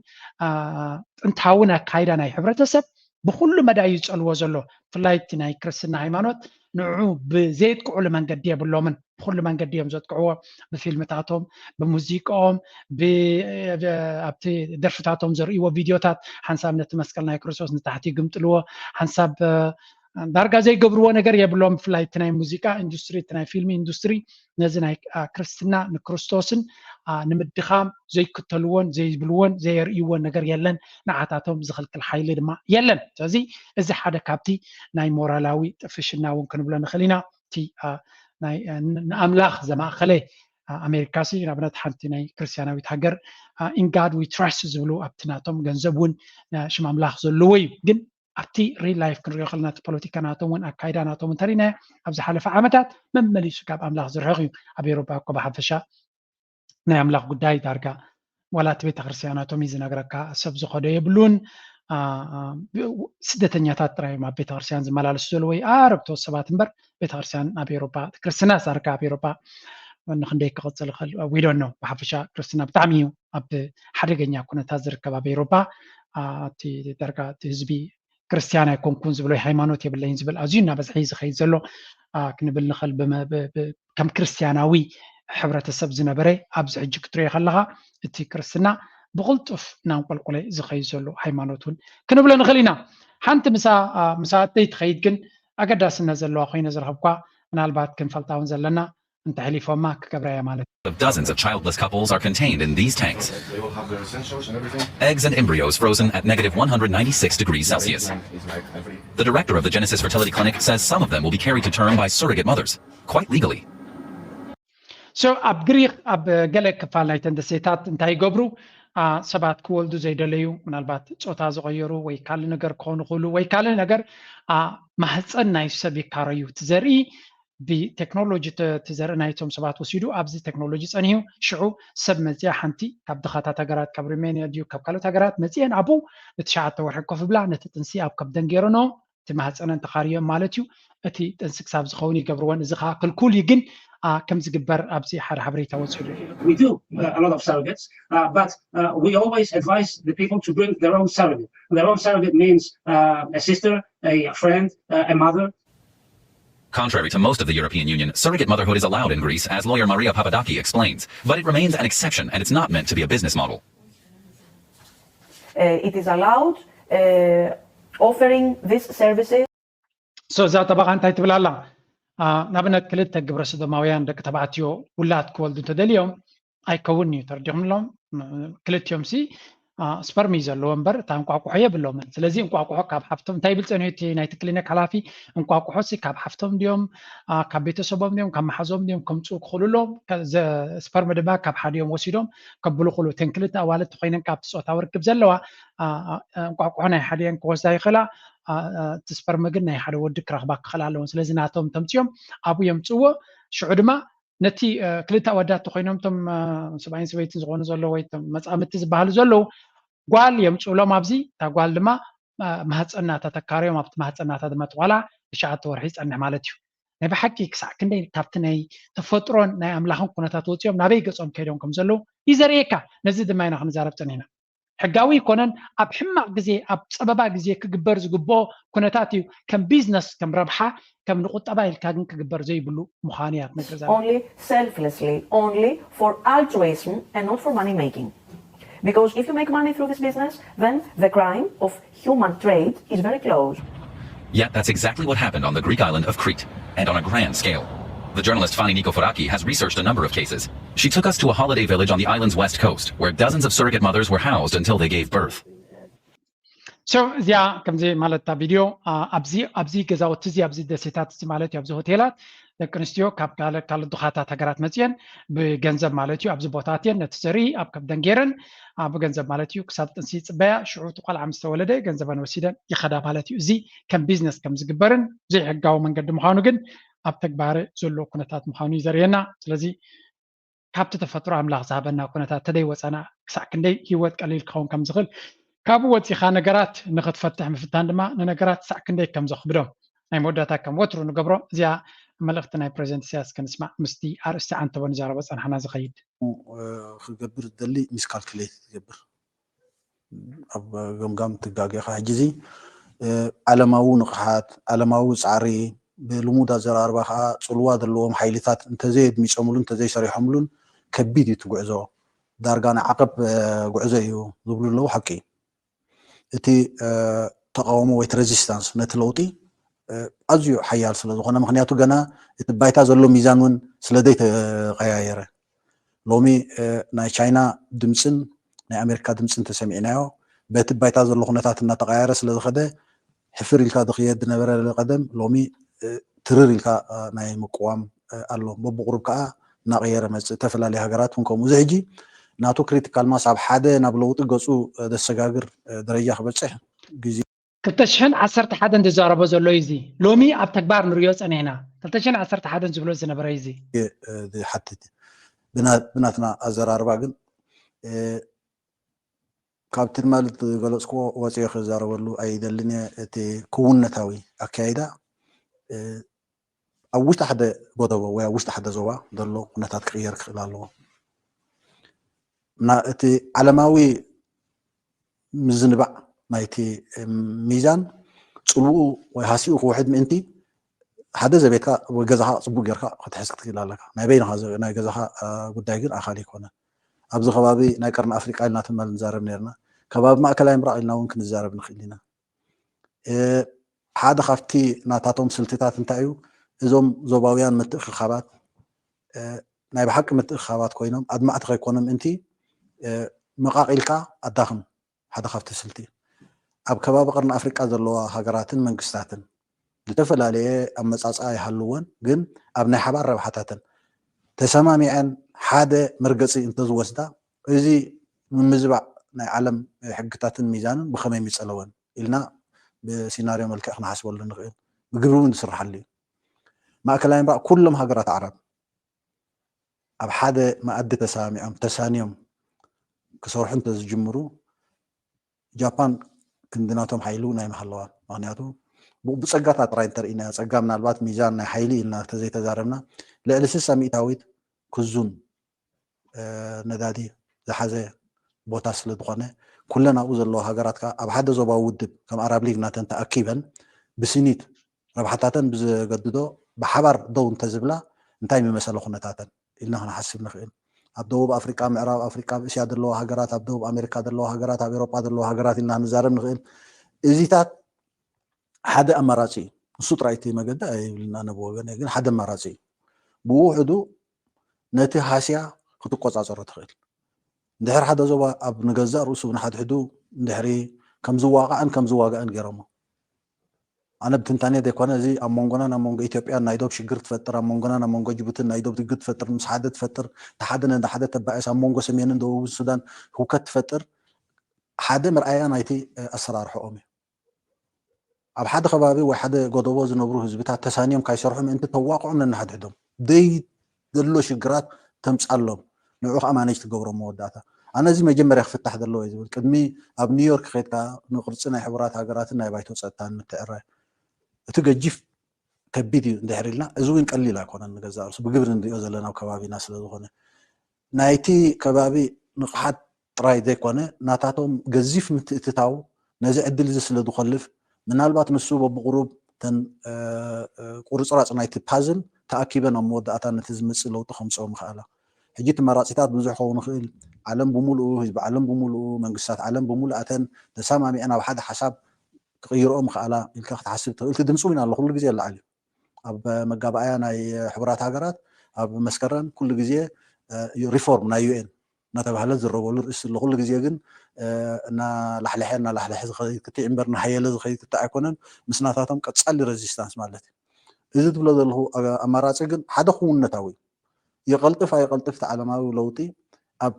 ጥንታውን ኣካይዳ ናይ ሕብረተሰብ ብኩሉ መዳይ እዩ ዝፀልዎ ዘሎ። ብፍላይ እቲ ናይ ክርስትና ሃይማኖት ንዑ ብዘየጥቅዑሉ መንገዲ የብሎምን። ብኩሉ መንገዲ እዮም ዘጥቅዕዎ። ብፊልምታቶም፣ ብሙዚቃኦም፣ ኣብቲ ደርፍታቶም ዘርእይዎ ቪድዮታት ሓንሳብ ነቲ መስቀል ናይ ክርስቶስ ንታሕቲ ይግምጥልዎ፣ ሓንሳብ ዳርጋ ዘይገብርዎ ነገር የብሎም። ብፍላይ እቲ ናይ ሙዚቃ ኢንዱስትሪ፣ እቲ ናይ ፊልም ኢንዱስትሪ ነዚ ናይ ክርስትና ንክርስቶስን ንምድኻም ዘይክተልዎን ዘይብልዎን ዘየርእይዎን ነገር የለን። ንዓታቶም ዝኽልክል ሓይሊ ድማ የለን። ስለዚ እዚ ሓደ ካብቲ ናይ ሞራላዊ ጥፍሽና እውን ክንብሎ ንኽእል ኢና። እቲ ንኣምላኽ ዘማእኸለ ኣሜሪካ ሲ ንኣብነት ሓንቲ ናይ ክርስቲያናዊት ሃገር in God we trust ዝብሉ ኣብቲ ናቶም ገንዘብ እውን ሽም ኣምላኽ ዘለዎ እዩ። ግን ኣብቲ ሪል ላይፍ ክንሪኦ ከለና እቲ ፖለቲካ ናቶም እውን ኣካይዳ ናቶም እንተሪናዮ ኣብ ዝሓለፈ ዓመታት መመሊሱ ካብ ኣምላኽ ዝርሕቕ እዩ። ኣብ ኤሮፓ እኮ ብሓፈሻ ናይ ኣምላኽ ጉዳይ ዳርጋ ዋላ እቲ ቤተክርስትያናቶም እዩ ዝነግረካ፣ ሰብ ዝኸዶ የብሉን። ስደተኛታት ጥራይ እዮም ኣብ ቤተክርስትያን ዝመላለሱ ዘለዉ ወይ ኣረብቶ ሰባት እምበር ቤተክርስትያን ኣብ ኤሮፓ ክርስትና ዳርጋ ኣብ ኤሮፓ ንክንደይ ክቕፅል ይኽእል ዊዶን ነው። ብሓፈሻ ክርስትና ብጣዕሚ እዩ ኣብ ሓደገኛ ኩነታት ዝርከብ ኣብ ኤሮፓ። እቲ ዳርጋ እቲ ህዝቢ ክርስትያን ኣይኮንኩን ዝብሎ ሃይማኖት የብለይን ዝብል ኣዝዩ እናበዝሐ እዩ ዝኸይድ ዘሎ ክንብል ንኽእል። ከም ክርስትያናዊ ሕብረተሰብ ዝነበረ ኣብዚ ሕጂ ክትሪኦ ከለኻ እቲ ክርስትና ብቕልጡፍ እናንቆልቆለ ዝኸይድ ዘሎ ሃይማኖት እውን ክንብሎ ንኽእል ኢና። ሓንቲ ምሳ ምሳ እተይ ትኸይድ ግን ኣገዳስነት ዘለዋ ኮይነ ዝረኸብኳ ምናልባት ክንፈልጣ እውን ዘለና እንተሕሊፎማ ክገብራ እያ ማለት እዩ። Dozens of childless couples are contained in these tanks. Eggs and embryos frozen at negative one hundred ninety-six degrees Celsius. The director of the Genesis Fertility Clinic says some of them will be carried to term by surrogate mothers, quite legally. So ኣብ ግሪክ ኣብ ገለ ክፋል ናይተን ደሴታት እንታይ ይገብሩ? ሰባት ክወልዱ ዘይደለዩ ምናልባት ፆታ ዝቐየሩ ወይ ካልእ ነገር ክኾኑ ክእሉ ወይ ካልእ ነገር ማህፀን ናይ ሰብ ይካረዩ። እቲ ዘርኢ ብቴክኖሎጂ እቲ ዘርኢ ናይቶም ሰባት ወሲዱ ኣብዚ ቴክኖሎጂ ፀኒሑ ሽዑ ሰብ መፅያ ሓንቲ ካብ ድኻታት ሃገራት ካብ ሩሜንያ ድዩ ካብ ካልኦት ሃገራት መፅየን ኣብኡ ንትሽዓተ ወርሒ ኮፍ ብላ ነቲ ጥንሲ ኣብ ከብደን ገይረንኦ እቲ ማህፀነን ተኻርዮን ማለት እዩ። እቲ ጥንሲ ክሳብ ዝኸውን ይገብርወን። እዚ ከዓ ክልኩል እዩ። ግን ከም ዝግበር ኣብዚ ሓደ ሓበሬታ ወፂኡ ኣሎ። We do uh, a lot of surrogates, uh, but uh, we always advise the people to bring their own surrogate. Their own surrogate means uh, a sister, a friend, uh, a mother. Contrary to most of the European Union, surrogate motherhood is allowed in Greece, as lawyer Maria Papadaki explains, but it remains an exception and it's not meant to be a business model. Uh, it is allowed uh, offering these services. So እዛ ጠበቓ እንታይ ትብል ኣላ? ንኣብነት ክልተ ግብረ ሰዶማውያን ደቂ ተባዕትዮ ውላድ ክወልዱ እንተደልዮም ኣይከውን እዩ። ተረዲኹምሎም? ክልቲኦም ሲ ስፐርም እዩ ዘለዎ እምበር እታ እንቋቁሖ የብሎምን። ስለዚ እንቋቁሖ ካብ ሓፍቶም እንታይ ይብል ፀኒሑ እቲ ናይቲ ክሊኒክ ሓላፊ? እንቋቁሖ ሲ ካብ ሓፍቶም ድዮም ካብ ቤተሰቦም ድዮም ካብ መሓዞም ድዮም ከምፅኡ ክኽእሉ ኣለዎም። ስፐርም ድማ ካብ ሓዲኦም ወሲዶም ከብሉ ክእሉ። እተን ክልተ ኣዋልድ ተኮይነን ካብቲ ፆታዊ ርክብ ዘለዋ እንቋቁሖ ናይ ሓዲአን ክወስዳ ይኽእላ። እቲ ስፐርም ግን ናይ ሓደ ወዲ ክረኽባ ክኽእላ ኣለወን። ስለዚ ናቶም ተምፅኦም ኣብኡ የምፅእዎ። ሽዑ ድማ ነቲ ክልተ ኣወዳት ተኮይኖም እቶም ሰብኣይን ሰበይትን ዝኾኑ ዘለዉ ወይ መፃምድቲ ዝበሃሉ ዘለዉ ጓል የምፅእሎም ኣብዚ። እታ ጓል ድማ ማህፀና ተተካርዮም ኣብቲ ማህፀናታ ድማ ተቋላ ትሽዓተ ወርሒ ይፀንሕ ማለት እዩ። ናይ ብሓቂ ክሳዕ ክንደይ ካብቲ ናይ ተፈጥሮን ናይ ኣምላኽን ኩነታት ወፂኦም ናበይ ገፆም ከይዶም ከም ዘለዉ እዩ ዘርእየካ። ነዚ ድማ ኢና ክንዛረብ ፀኒሕና። ሕጋዊ ይኮነን ኣብ ሕማቕ ግዜ ኣብ ፀበባ ግዜ ክግበር ዝግብኦ ኩነታት እዩ። ከም ቢዝነስ ከም ረብሓ ከም ንቁጠባ ኢልካ ግን ክግበር ዘይብሉ ምዃኑ እያ ትነግር ዘላ። Only selflessly, only for altruism and not for money making. Because if you make money through this business, then the crime of human trade is very close. Yet that's exactly what happened on the Greek island of Crete, and on a grand scale. The journalist Fani Nikoforaki has researched a number of cases. She took us to a holiday village on the island's west coast, where dozens of surrogate mothers were housed until they gave birth. So እዚኣ ከምዚ ማለት እታ ቪድዮ ኣብዚ ኣብዚ ገዛውቲ እዚ ኣብዚ ደሴታት እዚ ማለት እዩ ኣብዚ ሆቴላት ደቂ ኣንስትዮ ካብ ካልእ ካልእ ድኻታት ሃገራት መፅየን ብገንዘብ ማለት እዩ ኣብዚ ቦታ ኣትየን ነቲ ዘርኢ ኣብ ከብደን ገይረን ኣብ ገንዘብ ማለት እዩ ክሳብ ጥንሲ ይፅበያ ሽዑ እቲ ቆልዓ ምስ ተወለደ ገንዘበን ወሲደን ይኸዳ ማለት እዩ። እዚ ከም ቢዝነስ ከም ዝግበርን ዘይሕጋዊ መንገዲ ምዃኑ ግን ኣብ ተግባር ዘሎ ኩነታት ምዃኑ እዩ ዘርእየና። ስለዚ ካብቲ ተፈጥሮ ኣምላኽ ዝሃበና ኩነታት ተደይ ወፃና ክሳዕ ክንደይ ህይወት ቀሊል ክኸውን ከም ዝኽእል ካብኡ ወፂኻ ነገራት ንኽትፈትሕ ምፍታን ድማ ንነገራት ክሳዕ ክንደይ ከም ዘኽብዶም ናይ መወዳእታ ከም ወትሩ ንገብሮ እዚኣ መልእኽቲ ናይ ፕሬዚደንት ኢሳያስ ክንስማዕ ምስቲ ኣርእስቲ ዓንተቦ ንዛረቦ ፀናሕና ዝኸይድ ክገብር ዝደሊ ሚስካልኩሌት ትገብር ኣብ ገምጋም ትጋጌኻ ሕጂ እዚ ዓለማዊ ንቕሓት ዓለማዊ ፃዕሪ ብልሙድ ኣዘራርባ ከዓ ፅልዋ ዘለዎም ሓይልታት እንተዘየድሚፆምሉን እንተዘይሰሪሖምሉን ከቢድ እዩ ትጉዕዞ ዳርጋ ናይ ዓቐብ ጉዕዞ እዩ ዝብሉ ኣለዉ ሓቂ እዩ እቲ ተቃውሞ ወይ ሬዚስታንስ ነቲ ለውጢ ኣዝዩ ሓያል ስለ ዝኾነ ምክንያቱ ገና እቲ ባይታ ዘሎ ሚዛን እውን ስለ ዘይተቀያየረ ሎሚ ናይ ቻይና ድምፅን ናይ ኣሜሪካ ድምፅን ተሰሚዕናዮ በቲ ባይታ ዘሎ ኩነታት እናተቀያየረ ስለ ዝኸደ ሕፍር ኢልካ ዝክየድ ዝነበረ ቀደም ሎሚ ትርር ኢልካ ናይ ምቅዋም ኣሎ በብቁሩብ ከዓ እናቀየረ መፅእ ዝተፈላለዩ ሃገራት እውን ከምኡ እዚ ሕጂ ናቱ ክሪቲካል ማስ ኣብ ሓደ ናብ ለውጢ ገፁ ዘሰጋግር ደረጃ ክበፅሕ ግዜ ክልተ ሽሕን ዓሰርተ ሓደን ዝዛረቦ ዘሎ እዩ እዚ ሎሚ ኣብ ተግባር ንሪኦ ፀኒሕና ክልተ ሽሕን ዓሰርተ ሓደን ዝብሎ ዝነበረ እዩ እዚ ዝሓትት ብናትና ኣዘራርባ ግን ካብቲ ትማሊ ዝገለፅክዎ ወፂኦ ክዛረበሉ ኣይደልን እየ እቲ ክውነታዊ ኣካይዳ ኣብ ውሽጢ ሓደ ጎደቦ ወይ ኣብ ውሽጢ ሓደ ዞባ ዘሎ ኩነታት ክቅየር ክኽእል ኣለዎ እና እቲ ዓለማዊ ምዝንባዕ ናይቲ ሚዛን ፅልኡ ወይ ሃሲኡ ክውሕድ ምእንቲ ሓደ ዘቤትካ ወይ ገዛኻ ፅቡቅ ጌርካ ክትሕዝ ክትክእል ኣለካ ናይ በይንኻ ናይ ገዛኻ ጉዳይ ግን ኣኻል ኣይኮነን ኣብዚ ከባቢ ናይ ቀርኒ ኣፍሪቃ ኢልና ትማል ንዛረብ ነርና ከባቢ ማእከላይ ምራቅ ኢልና እውን ክንዛረብ ንኽእል ኢና ሓደ ካብቲ ናታቶም ስልትታት እንታይ እዩ እዞም ዞባውያን ምትእኽኻባት ናይ ብሓቂ ምትእኽኻባት ኮይኖም ኣድማዕቲ ከይኮኑ ምእንቲ መቃቂልካ ኣዳኽም ሓደ ካብቲ ስልቲ ኣብ ከባቢ ቀርኒ ኣፍሪቃ ዘለዋ ሃገራትን መንግስታትን ዝተፈላለየ ኣመፃፅኣ ይሃልወን ግን ኣብ ናይ ሓባር ረብሓታተን ተሰማሚዐን ሓደ መርገፂ እንተዝወስዳ እዚ ምምዝባዕ ናይ ዓለም ሕግታትን ሚዛንን ብኸመይ ምፀለወን ኢልና ብሲናርዮ መልክዕ ክንሓስበሉ ንኽእል ብግብሪ እውን ዝስርሓሉ እዩ ማእከላይ ምብራቅ ኩሎም ሃገራት ዓረብ ኣብ ሓደ መኣዲ ተሰማሚዖም ተሳንዮም ክሰርሑ እንተዝጅምሩ ጃፓን ክንድናቶም ሓይሉ ናይ ምሃለዋ ምክንያቱ ብፀጋታት ጥራይ እንተርኢና ፀጋ ምናልባት ሚዛን ናይ ሓይሊ ኢልና ተዘይተዛረብና ልዕሊ ስሳ ሚእታዊት ክዙን ነዳዲ ዝሓዘ ቦታ ስለ ዝኾነ ኩለን ኣብኡ ዘለዋ ሃገራት ከዓ ኣብ ሓደ ዞባዊ ውድብ ከም ኣራብ ሊግ ናተን ተኣኪበን ብስኒት ረብሓታተን ብዘገድዶ ብሓባር ደው እንተዝብላ እንታይ ምመሰለ ኩነታተን ኢልና ክንሓስብ ንኽእል ኣብ ደቡብ ኣፍሪቃ ምዕራብ ኣፍሪቃ ኣብ እስያ ዘለዋ ሃገራት ኣብ ደቡብ ኣሜሪካ ዘለዋ ሃገራት ኣብ ኤሮጳ ዘለዋ ሃገራት ኢልና ክንዛረብ ንኽእል እዚታት ሓደ ኣማራፂ እዩ ንሱ ጥራይ እቲ መገዲ ኣይብልና ነብወገን ግን ሓደ ኣማራፂ እዩ ብውሕዱ ነቲ ሃስያ ክትቆፃፀሮ ትኽእል እንድሕር ሓደ ዞባ ኣብ ንገዛእ ርእሱ ንሓድሕዱ እንድሕሪ ከም ዝዋቃዕን ከም ዝዋጋእን ገይሮሞ ኣነ ብትንታኔ ዘይኮነ እዚ ኣብ መንጎናን ኣብ መንጎ ኢትዮጵያን ናይ ዶብ ሽግር ትፈጥር ኣብ መንጎናን ኣብ መንጎ ጅቡትን ናይ ዶብ ሽግር ትፈጥር ምስ ሓደ ትፈጥር ተሓደ ነደ ሓደ ተባእስ ኣብ መንጎ ሰሜንን ደቡብን ሱዳን ህውከት ትፈጥር ሓደ መርኣያ ናይቲ ኣሰራርሕኦም እዩ ኣብ ሓደ ከባቢ ወይ ሓደ ጎደቦ ዝነብሩ ህዝብታት ተሳንዮም ካይሰርሑ ምእንቲ ተዋቅዖም ነንሓድሕዶም ደይ ዘሎ ሽግራት ተምፃሎም ንዑ ከዓ ማነጅ ትገብሮ መወዳእታ ኣነ እዚ መጀመርያ ክፍታሕ ዘለዎ እዩ ዝብል ቅድሚ ኣብ ኒውዮርክ ከድካ ንቅርፂ ናይ ሕቡራት ሃገራትን ናይ ባይቶ ፀጥታን ምትዕረ እቲ ገጂፍ ከቢድ እዩ እንድሕር ኢልና እዚ እውን ቀሊል ኣይኮነን ንገዛ ርሱ ብግብሪ ንሪኦ ዘለና ኣብ ከባቢና ስለ ዝኾነ ናይቲ ከባቢ ንቕሓት ጥራይ ዘይኮነ ናታቶም ገዚፍ ምትእትታው ነዚ ዕድል እዚ ስለ ዝኾልፍ ምናልባት ንሱ በብቁሩብ ተን ቁርፅራፅ ናይቲ ፓዝል ተኣኪበን ኣብ መወዳእታ ነቲ ዝመፅእ ለውጢ ከምፅኦ ምኽኣላ ሕጂ እቲ መራፂታት ብዙሕ ከውን ይኽእል ዓለም ብምሉኡ ህዝቢ ዓለም ብምሉኡ መንግስታት ዓለም ብምሉኣተን ተሰማሚዐን ኣብ ሓደ ሓሳብ ክቕይርኦ ምኽኣላ ኢልካ ክትሓስብ ትኽእል እቲ ድምፂ እውን ኣሎ ኩሉ ግዜ ኣለዓል እዩ ኣብ መጋባእያ ናይ ሕቡራት ሃገራት ኣብ መስከረም ኩሉ ግዜ ሪፎርም ናይ ዩኤን እናተባህለ ዝረበሉ ርእሲ ኣሎ ኩሉ ግዜ ግን እናላሕለሐ እናላሕለሐ ዝኸይድ ክትዕ እምበር እናሃየለ ዝኸይድ ክትዕ ኣይኮነን ምስ ናታቶም ቀፃሊ ሬዚስታንስ ማለት እዩ እዚ ትብሎ ዘለኹ ኣማራፂ ግን ሓደ ክውነታዊ ይቐልጥፍ ኣይቐልጥፍ እቲ ዓለማዊ ለውጢ ኣብ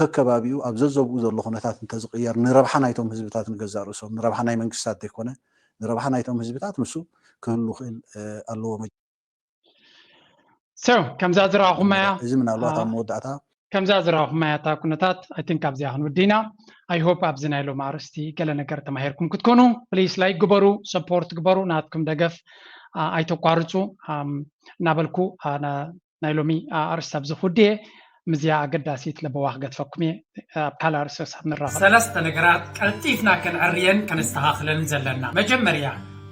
ከከባቢኡ ኣብ ዘዘብኡ ዘሎ ኩነታት እንተዝቕየር ንረብሓ ናይቶም ህዝብታት ንገዛእ ርእሶም ንረብሓ ናይ መንግስታት ዘይኮነ ንረብሓ ናይቶም ህዝብታት ንሱ ክህሉ ክእል ኣለዎ። ከምዛ ዝረኣኹማያ እዚ ምናልባት ኣብ መወዳእታ ከምዛ ዝረኣኹማያ እታ ኩነታት I think ኣብዚኣ ክንውዲና። I hope ኣብዚ ናይ ሎም ኣርእስቲ ገለ ነገር ተማሂርኩም ክትኮኑ። Please like ግበሩ፣ support ግበሩ፣ ናትኩም ደገፍ ኣይተቋርፁ እናበልኩ ናይ ሎሚ ኣርእስቲ ኣብዚ ክውድየ። ምዚኣ ኣገዳሲት ለበዋ ክገድፈኩም እየ። ኣብ ካልእ ኣርእስቲ ክሳብ ንራኸብ። ሰለስተ ነገራት ቀልጢፍና ከነዕርየን ከነስተኻኽለን ዘለና። መጀመርያ፣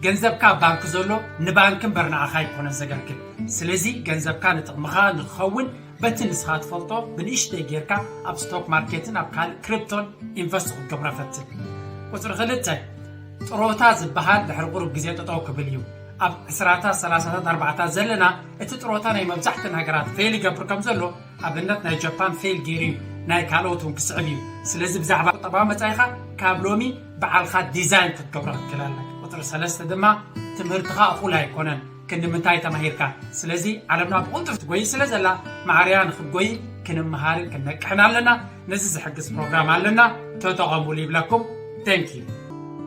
ገንዘብካ ኣብ ባንክ ዘሎ ንባንክ እምበር ንዓኻ ኣይኮነን ዘገልግል። ስለዚ ገንዘብካ ንጥቕምኻ ንክኸውን በቲ ንስኻ ትፈልጦ ብንእሽተይ ጌርካ ኣብ ስቶክ ማርኬትን ኣብ ካልእ ክሪፕቶን ኢንቨስት ክትገብሮ ፈትን። ቁፅሪ ክልተ፣ ጥሮታ ዝበሃል ድሕሪ ቁሩብ ግዜ ጠጠው ክብል እዩ። ኣብ ዕስራታት ሰላሳታት ኣርባዕታት ዘለና እቲ ጥሮታ ናይ መብዛሕትእን ሃገራት ፌል ይገብር ከም ዘሎ ኣብነት ናይ ጃፓን ፌል ገይሩ እዩ፣ ናይ ካልኦት እውን ክስዕብ እዩ። ስለዚ ብዛዕባ ቁጠባዊ መጻኢኻ ካብ ሎሚ ባዕልኻ ዲዛይን ክትገብሮ ክትክእል ኣለካ። ቁፅሪ ሰለስተ ድማ ትምህርትኻ እኹል ኣይኮነን። ክንዲ ምንታይ ተማሂርካ? ስለዚ ዓለምና ብቕልጡፍ ትጎይ ስለ ዘላ ማዕርያ ንክትጎይ ክንምሃርን ክንነቅሕን ኣለና። ነዚ ዝሕግዝ ፕሮግራም ኣለና፣ ተጠቐሙሉ ይብለኩም። Thank you።